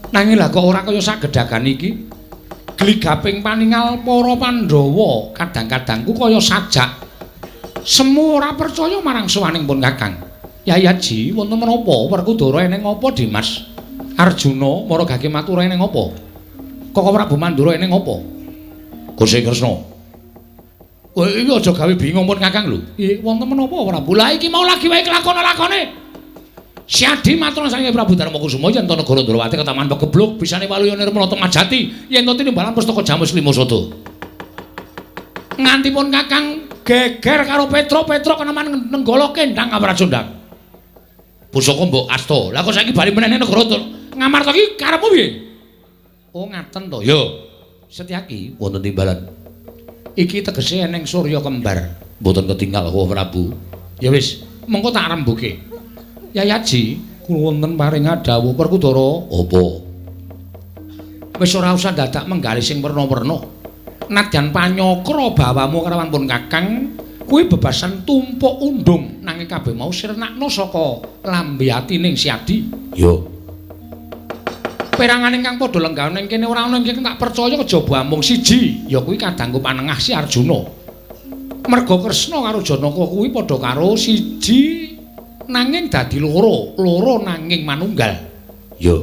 Nanging lha kok ora kaya sagedhagan iki. Gligaping paningal para Pandhawa kadang-kadangku kaya sajak. Semu ora percaya marang sowaning pun Kakang. Yai Haji, wonten menapa? Werkudara eneng apa, Dimas? Arjuna mara gage matura eneng apa? Koko Prabu Mandura eneng apa? Gusti Kresna. Kowe iki aja gawe bingung pun Kakang lho. Nggih, wonten menapa Prabu? Lah iki mau lagi wae kelakon-lakone. Siadi matur saking Prabu Darmakusuma yen to negara Ndrawati ketaman pegebluk bisane waluya nirmala Majati yen to tinimbalan pustaka Jamus Lima Sada. Nganti pun Kakang geger karo Petro, Petro keneman nenggala kendang Amrajondang. Pusaka mbok asta. Lah kok saiki bali meneh negara Ngamarta iki karepmu piye? Oh ngaten to. Ya. Setyaki wonten timbalan. Iki tegese eneng surya kembar. Mboten ketinggal kok Prabu. Ya wis, mengko tak rembuke. Yai Haji, kula wonten paring dawuh Werkudara. Apa? Wis ora usah dadak menggalih sing werna-werna. Nadyan panyakra bawamu karawan pun Kakang, kuwi bebasan tumpuk undung nanging kabeh mau sirnakno saka lambe atining Siadi. Ya. Perangan ingkang padha lenggah ning kene ora ana ingkang tak percaya kejaba amung siji, ya kuwi kadangku panengah si Arjuna. Merga Kresna karo Janaka kuwi padha karo siji nanging dadi loro, loro nanging manunggal. Ya,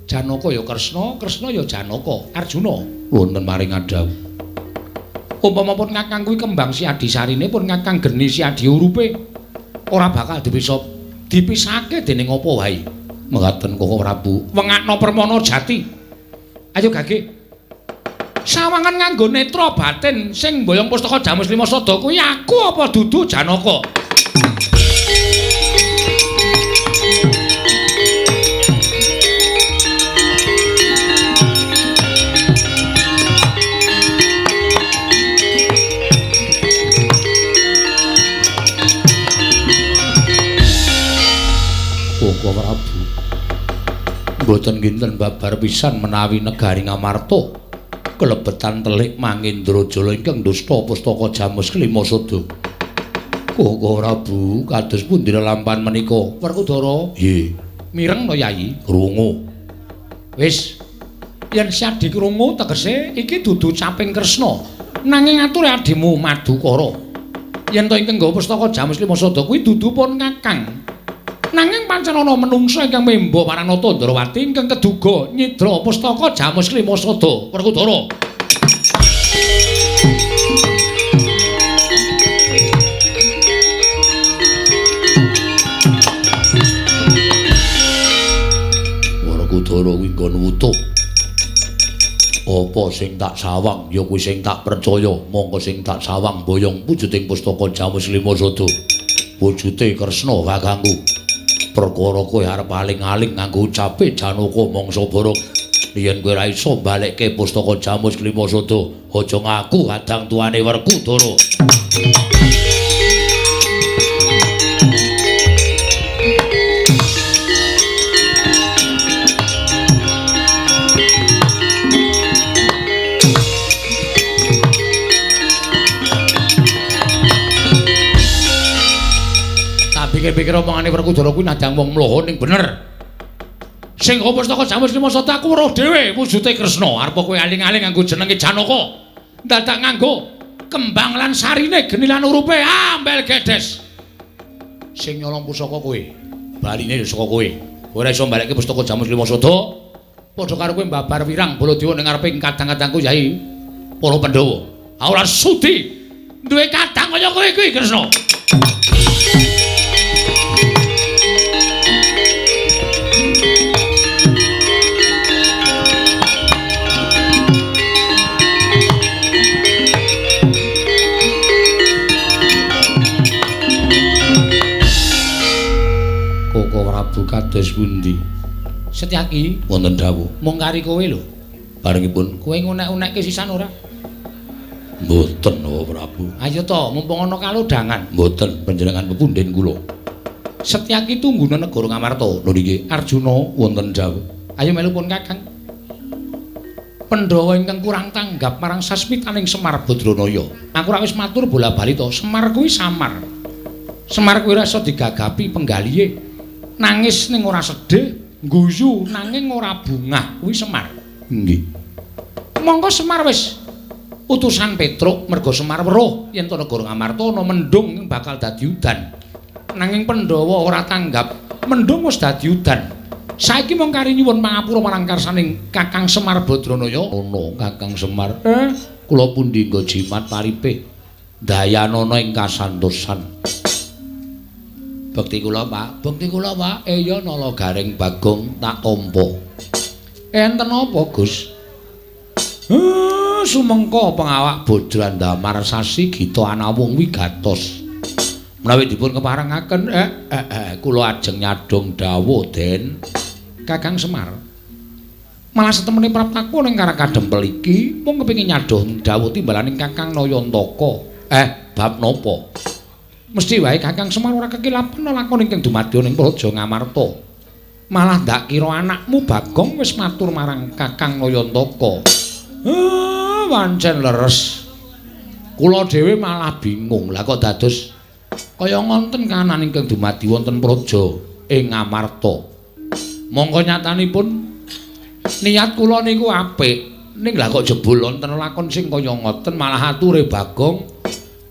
Janaka ya Kresna, Kresna ya Janaka. Arjuna wonten paring dawuh. Umpama pun Kakang kuwi kembang si Adisarine pun Kakang geni si Adi urupe ora bakal dipisa dipisahke dening apa wae. Mekaten Koko Prabu, wengakno permana jati. Ayo gage. Sawangan nganggo netra batin sing mboyong pustaka Jamus Lima Sada kuwi aku apa dudu Janaka? Koko Prabu, mboten kinten babar pisan menawi negari Ngamarta kelebetan telik Mangendrajala ingkang dusta pustaka Jamus Kelima Sada. Koko Prabu, kados pundi lelampahan menika? Werkudara, nggih. Mireng to, Yayi? Krungu. Wis, yen Siadi krungu tegese iki dudu caping Kresna, nanging ature adimu Madukara. Yen to ingkang nggawa pustaka Jamus Lima Sada kuwi dudu pun Kakang. Nanging pancen ana menungsa ingkang memba Paranata Ndrawati ingkang keduga nyidra pustaka Jamus Lima Sada. Werkudara. Werkudara kuwi nggon wutuh. Apa sing tak sawang ya kuwi sing tak percaya, mongko sing tak sawang boyong wujuding pustaka Jamus Lima Sada. Wujute Kresna kakangku. Perkara kowe arep aling-aling nganggo ucape Janaka mangsa bareng. Yen kowe ora iso balekke pustaka Jamus Lima Sada, aja ngaku kadang tuane Werkudara. Pikir-pikir omongane Werkudara kuwi nadang wong mloho ning bener. Sing pustaka Jamus Lima Sada aku weruh dhewe wujude Kresna. Arep kowe aling-aling nganggo jenenge Janaka. Dadak nganggo kembang lan sarine geni lan urupe ambel gedes. Sing nyolong pusaka kowe, baline ya saka kowe. Kowe ora iso balekke pustaka Jamus Lima Sada. Padha karo kowe mbabar wirang Baladewa ning ngarepe kadang-kadangku Yai para Pandhawa. Aku ora sudi duwe kadang kaya kowe kuwi Kresna. Prabu kados pundi? Setyaki wonten dawuh. Mung kari kowe lho. Barengipun kowe ngunek-unekke sisan ora? Mboten, oh Prabu. Ayo to, mumpung ana kalodhangan. Mboten, panjenengan pepundhen kula. Setyaki tungguna negara Ngamarta. Lho niki Arjuna wonten dawuh. Ayo melu pun Kakang. Pandhawa ingkang kurang tanggap marang sasmitaning Semar Badranaya. Aku ora wis matur bola-bali to, Semar kuwi samar. Semar kuwi ora iso digagapi penggalihe. Nangis ning ora sedih, guyu nanging ora bungah kuwi Semar. Nggih. Monggo Semar wis utusan Petruk merga Semar weruh yen to negara Ngamarta ana mendung bakal dadi udan. Nanging Pandhawa ora tanggap, mendung wis dadi udan. Saiki mung kari nyuwun pangapura marang karsaning Kakang Semar Badranaya. Ono Kakang Semar. Kula pundi nggo jimat paripe dayanana ing kasantosan. Bekti kula, Pak. Bekti kula, Pak. Eya nala Gareng Bagong tak tampa. Enten apa, Gus? Sumengko pengawak Bodrandamar sasi Gita anawung wigatos. Menawi dipun keparengaken, kula ajeng nyadhong dawuh, Den. Kakang Semar. Malah setemene praptaku ning Karakadempel iki mung kepengin nyadhong dawuh timbalaning Kakang Nayantaka. Bab napa? Mesti wae Kakang Semar ora kekilapan lakon ingkang dumadya ning Praja Ngamarta. Malah ndak kira anakmu Bagong wis matur marang Kakang Nayantaka. Wancen leres. Kula dhewe malah bingung. Lah kok dados kaya ngonten kahanan ingkang dumadi wonten praja ing Ngamarta. Mongko nyatanipun niat kula niku apik. Ning lah kok jebul wonten lakon sing kaya ngoten malah ature Bagong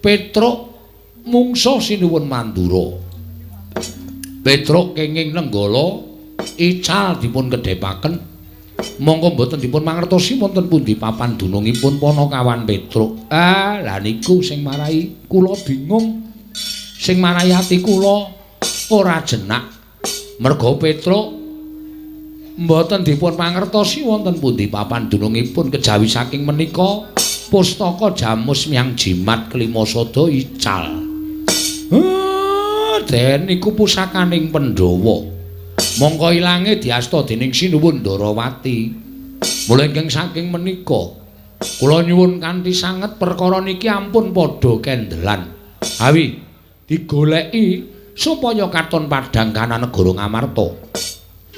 Petruk mungsuh sinuwun Mandura. Petruk kenging Nenggala ical dipun kedhepaken. Monggo mboten dipun mangertosi wonten pundi papan dunungipun Panakawan Petruk. Lah niku sing marai kula bingung. Sing marai ati kula ora jenak. Merga Petruk mboten dipun mangertosi wonten pundi papan dunungipun kejawi saking menika pustaka Jamus Miang Jimat Kelima Sada ical. Den iku pusakaning Pandhawa. Mongko ilange diasta dening Sinuwun Ndarawati. Mula ingkang saking menika kula nyuwun kanthi sanget perkara niki ampun padha kendelan. Awi digoleki supaya katon padhang kana negara Ngamarta.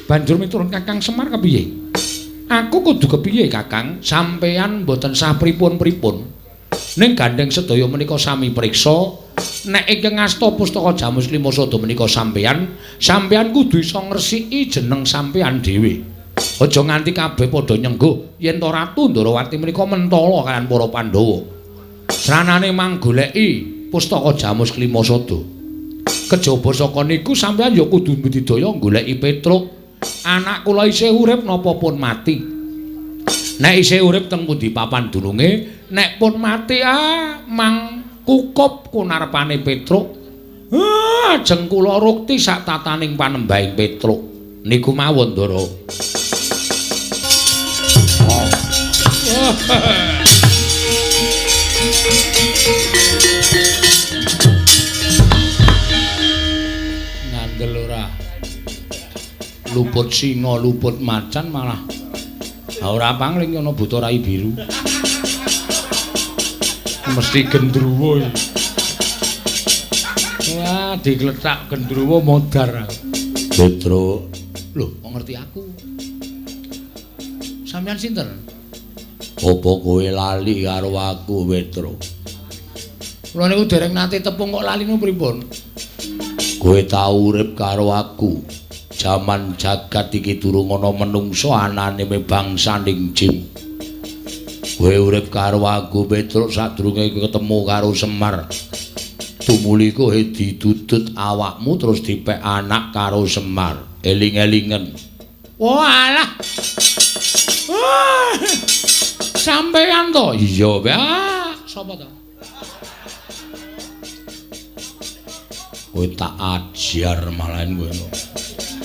Banjur miturut Kakang Semar kepiye? Aku kudu kepiye, Kakang? Sampeyan mboten sah pripun-pripun. Ning gandeng sedaya menika sami priksa. Nek ingkang ngasta pustaka Jamus Lima Sada menika sampeyan, sampeyan kudu iso ngresiki jeneng sampeyan dhewe. Aja nganti kabeh padha nyengguh yen to Ratu Ndarawati menika mentala kaliyan para Pandhawa. Sranane manggoleki pustaka Jamus Lima Sada. Kejaba saka niku sampeyan ya kudu mbudidaya goleki Petruk. Anak kula isih urip napa pun mati. Nek isih urip teng pundi papan dununge, nek pun mati mang kukup kunarpane Petruk. Ajeng kula rukti sak tataning panembahing Petruk. Niku mawon, Ndara. Ngandel ora. Luput singa, luput macan malah ora pangling ana buta rai biru. Mesti gendruwo iki. Wah, digletak gendruwo modar. Petro, lho, kok ngerti aku? Sampeyan sinten? Apa kowe lali karo aku, Petro? Kula niku dereng nate tepung kok lali niku pripun? Kowe tau urip karo aku. Jaman jagat iki durung ana menungsa anane bangsaning jin. Kowe urip karo aku, Petro, sadurunge ketemu karo Semar. Tumuli kowe didudut awakmu terus dipek anak karo Semar. Eling-elingen. Walah. Wah. Sampeyan to? Iya, Pak. Sapa to? Kowe tak ajar malahan kowe.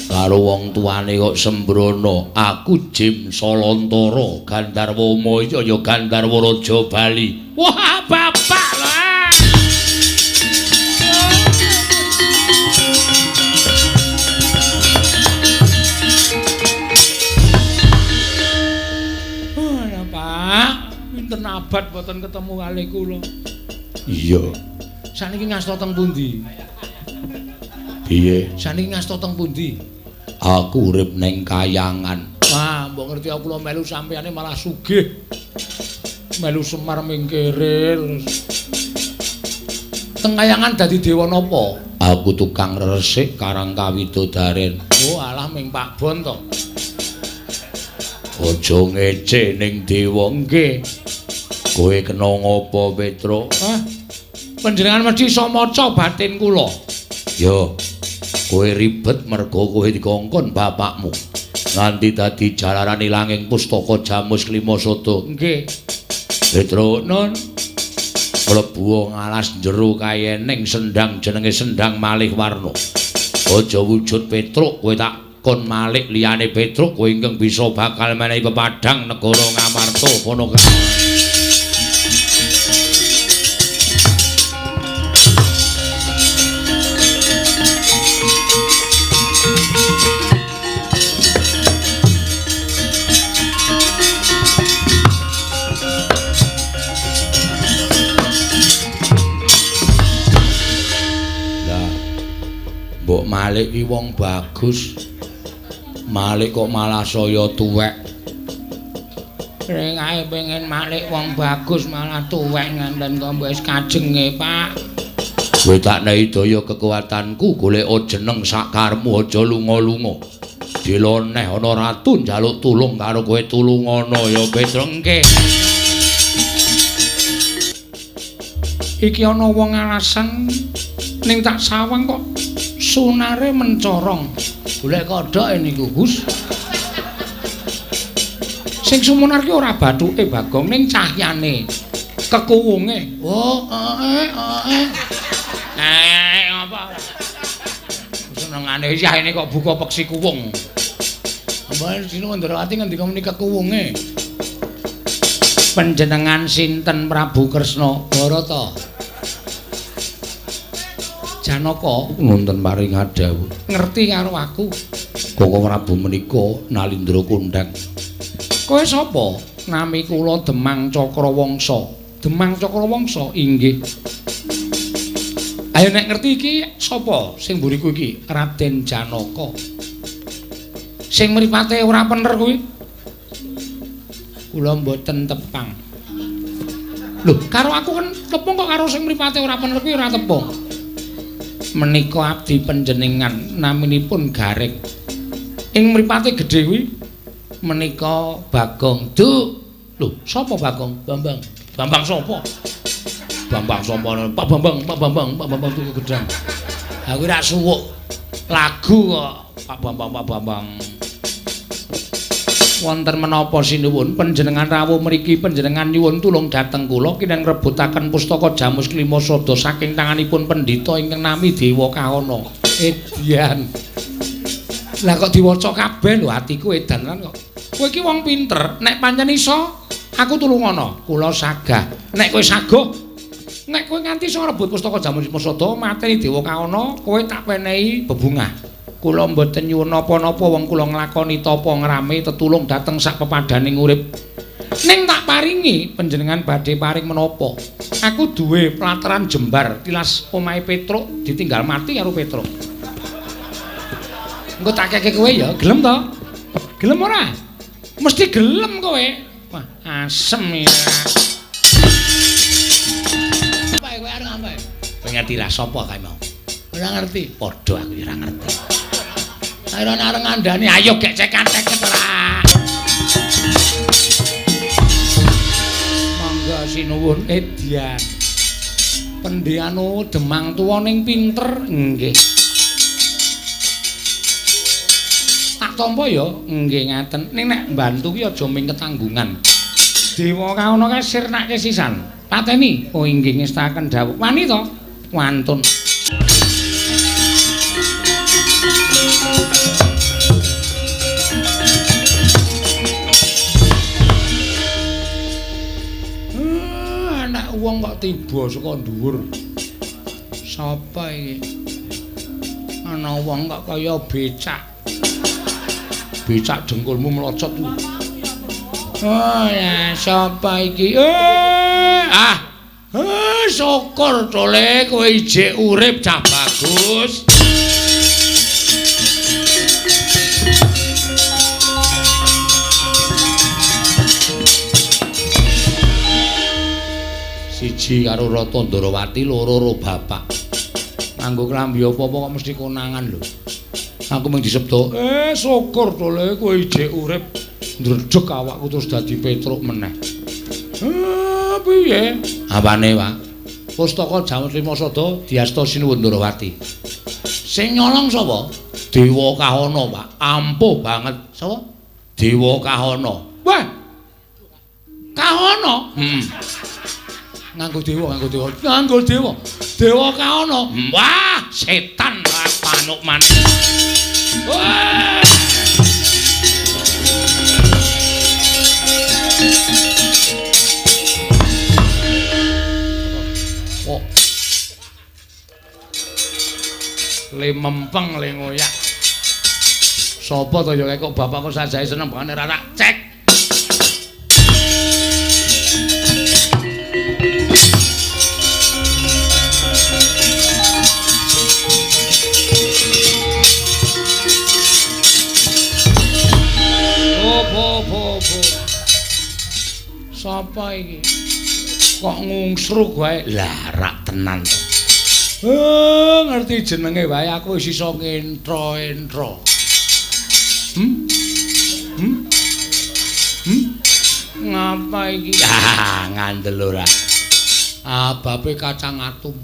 Karo wong tuane kok sembrono. Aku Jim Solontara, Gandharwa Maya ya Gandharwa Raja Bali. Wah, bapak lho. Pinten abad boten ketemu kalih kula. Iya. Saniki ngasta teng pundi? Piye? Saniki ngasta teng pundi? Aku urip ning kayangan. Wah, mbok ngerti aku kula melu sampeyane malah sugih. Melu Semar mingkire terus. Teng kayangan dadi dewa napa? Aku tukang resik karang kawidodaren. Oh, alah ming Pak Bon to. Aja ngece ning dewa nggih. Kowe kena ngopo, Petro? Hah? Panjenengan mesti iso maca batin kula. Yo. Kowe ribet mergo kowe dikongkon bapakmu. Nganti dadi jalaran ilanging pustaka Jamus Klima Sada. Nggih. Petro, nun. Mlebu ngalas jero kae ning sendang jenenge Sendang Malih Warna. Aja wujud Petruk, kowe tak kon malik liyane Petruk kowe ingkang bisa bakal menehi pepadhang negara Ngamarta kono. Lah mbok malik ki wong bagus. Malik kok malah saya tuwek. Ring ae pengen malik wong bagus malah tuwek nganten kok wis kajenge, Pak. Kowe tak nehi daya kekuatanku golek jeneng sakarmu aja lunga-lunga. Diloneh ana ratu njaluk tulung karo kowe tulungana ya Petro. Nggih. Iki ana wong alasan ning tak sawang kok sunare mencorong. Golek kodhoke niku, Gus. Sing sumunar ki ora bathuke Bagong ning cahyane, kekuwunge. Oh, apa? Senengane yahene kok buka peksi kuwung. Mbah sino Ndrawati ngendika muni kekuwunge. Panjenengan sinten Prabu Kresna Barata? Janaka wonten paring dawuh. Ngerti karo aku. Koko Prabu menika Nalindra kondhang. Kowe sapa? Nami kula Demang Cakrawangsa. Demang Cakrawangsa inggih. Ayo nek ngerti iki sapa sing mburiku iki? Raden Janaka. Sing mripate ora pener kuwi. Kula mboten tepang. Lho, karo aku kan tepung kok karo sing mripate ora pener kuwi ora tepung. Menika abdi panjenengan naminipun Gareng. Ing mripate gedhe kuwi menika Bagong. Duk. Lho, sapa Bagong? Bambang. Bambang sapa? Bambang sapa? Pak Bambang, Pak Bambang, Pak Bambang tuku gedang. Aku ora suwuk lagu kok Pak Bambang, Pak Bambang. Wonten menapa sinuwun panjenengan rawuh mriki panjenengan nyuwun tulung dhateng kula kinten ngrebutaken pustaka Jamus Klima Sada saking tanganipun pendhita ingkang nami Dewa Kahana. Edian. Lah kok diwaca kabeh lho atiku edan lan kok. Kowe iki wong pinter, nek pancen iso Aku tulungono, kula sagah. Nek kowe saguh, nek kowe nganti iso ngrebut pustaka Jamus Sada mateni Dewa Kawana, kowe tak wenehi bebungah. Kula mboten nyuwun napa-napa wong kula nglakoni tapa ngrame tetulung dhateng sak pepadaning urip. Ning tak paringi panjenengan badhe paring menapa? Aku duwe plataran jembar tilas omahe Petruk ditinggal mati karo Petruk. Engko tak keke kowe ya, gelem to? Gelem ora? Mesti gelem kowe. Wah, asem ya. Apa kowe arep ngapa? Kowe ngerti lah sapa kae mau? Ora ngerti. Padha aku ora ngerti. Ora arep ngandani, ayo gek cekan-ceket ora. Monggo sinuwun edyan. Pendheanu Demang tuwa ning pinter nggih. Tak tampa ya nggih ngaten. Ning nek mbantu ki aja ming ketanggungan. Dewa Kawana kae sirnake sisan. Pateni. Oh inggih ngestaken dawuh. Wani to? Wantun. Anak wong kok tiba saka dhuwur. Sapa iki? Ana wong kok kaya becak. Becak dengkulmu mlocot kuwi. Oh ya, sapa iki? Syukur tole kowe ijik urip cah bagus. Siji karo Rata Ndarawati, loro ro bapak. Nganggo klambi apa-apa kok mesti konangan lho. Aku mung disebut, syukur tole kowe ijik urip. Ndredeg awakku terus dadi Petruk meneh. Piye? Apane, Pak? Pustaka Jamus Lima Sada diasta Sinuwun Ndarawati. Sing nyolong sapa? Dewa Kahana, Pak. Ampuh banget. Sapa? Dewa Kahana. Wah. Kahana? Heeh. Nganggo dewa, nganggo dewa. Nganggo dewa. Dewa Kahana. Wah, setan panuk manuk. Wah. Oh. Le mempeng le ngoyak. Sapa to ya kok bapakku sajae seneng banget ora tak cek. Opo. Sapa iki? Kok ngungsruk wae? Lah rak tenan. Ngerti jenenge wae aku wis iso ngentro-entro. Ngapa iki? Ah, ngandel ora. Ababe kacang atum.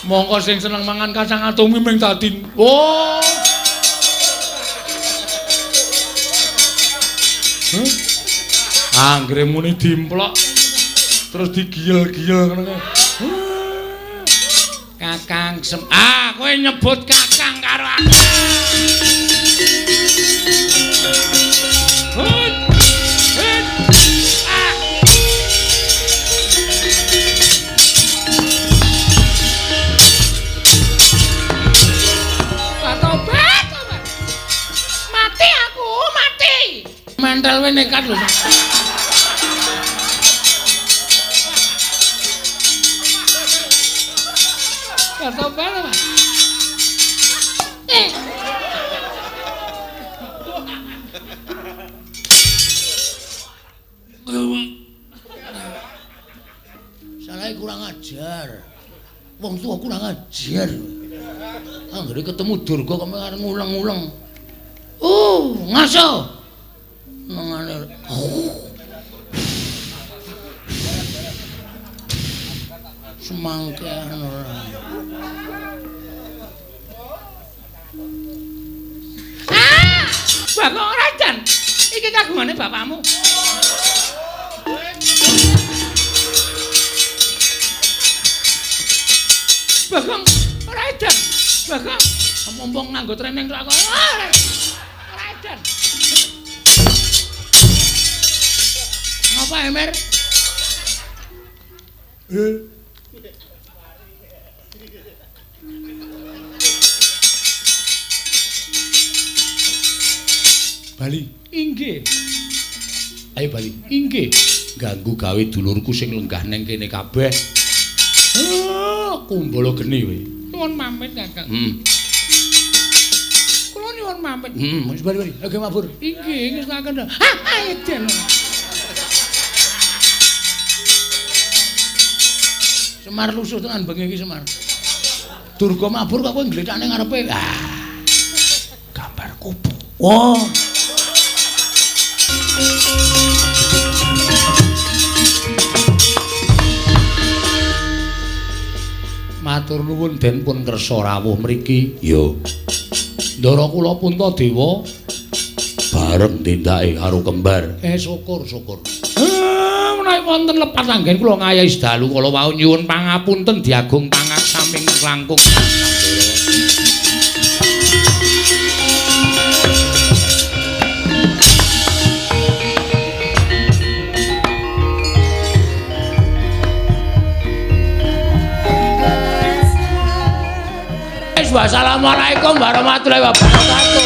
Mongko sing seneng mangan kacang atum ming dadi. Oh. Huh? Anggere muni dimplok terus digiyel-giyel ngono. Kakang sem. Ah, kowe nyebut kakang karo aku. Hut. Hut. Ah. Tobat, tobat. Mati aku, mati. Mentel we nekat lho. Tobat, Pak. Salah kurang ajar. Wong tua kurang ajar. Anggere ketemu Durga kok arep ngulang-ulang. Ngaso. Nangane. Semangkean ora. Ah! Bapak ora jan. Iki kagungane bapakmu. Bagong ora edan. Lah mumpung nganggo training tok aku. Ora edan. Ngapa Emir? Bali. Inggih. Ayo Bali. Inggih. Ganggu gawe dulurku sing lenggah neng kene kabeh. Kumbala geni kowe. Nyuwun pamit, Kakang. Kula nyuwun pamit. Wis bali bali. Oke mabur. Inggih, ngestokaken. Ah, edan. Semar lusuh tenan bengi iki Semar. Durga mabur kok kowe nglethakne ngarepe. Ah. Gambar kupu. Wah. Matur nuwun den pun kersa rawuh mriki. Ya. Ndara kula Puntadewa bareng tindake karo kembar. Syukur syukur. Menawi wonten lepat anggen kula ngayahi sedalu kala wau nyuwun pangapunten diagung pangaksaming langkung. Wassalamualaikum warahmatullahi wabarakatuh.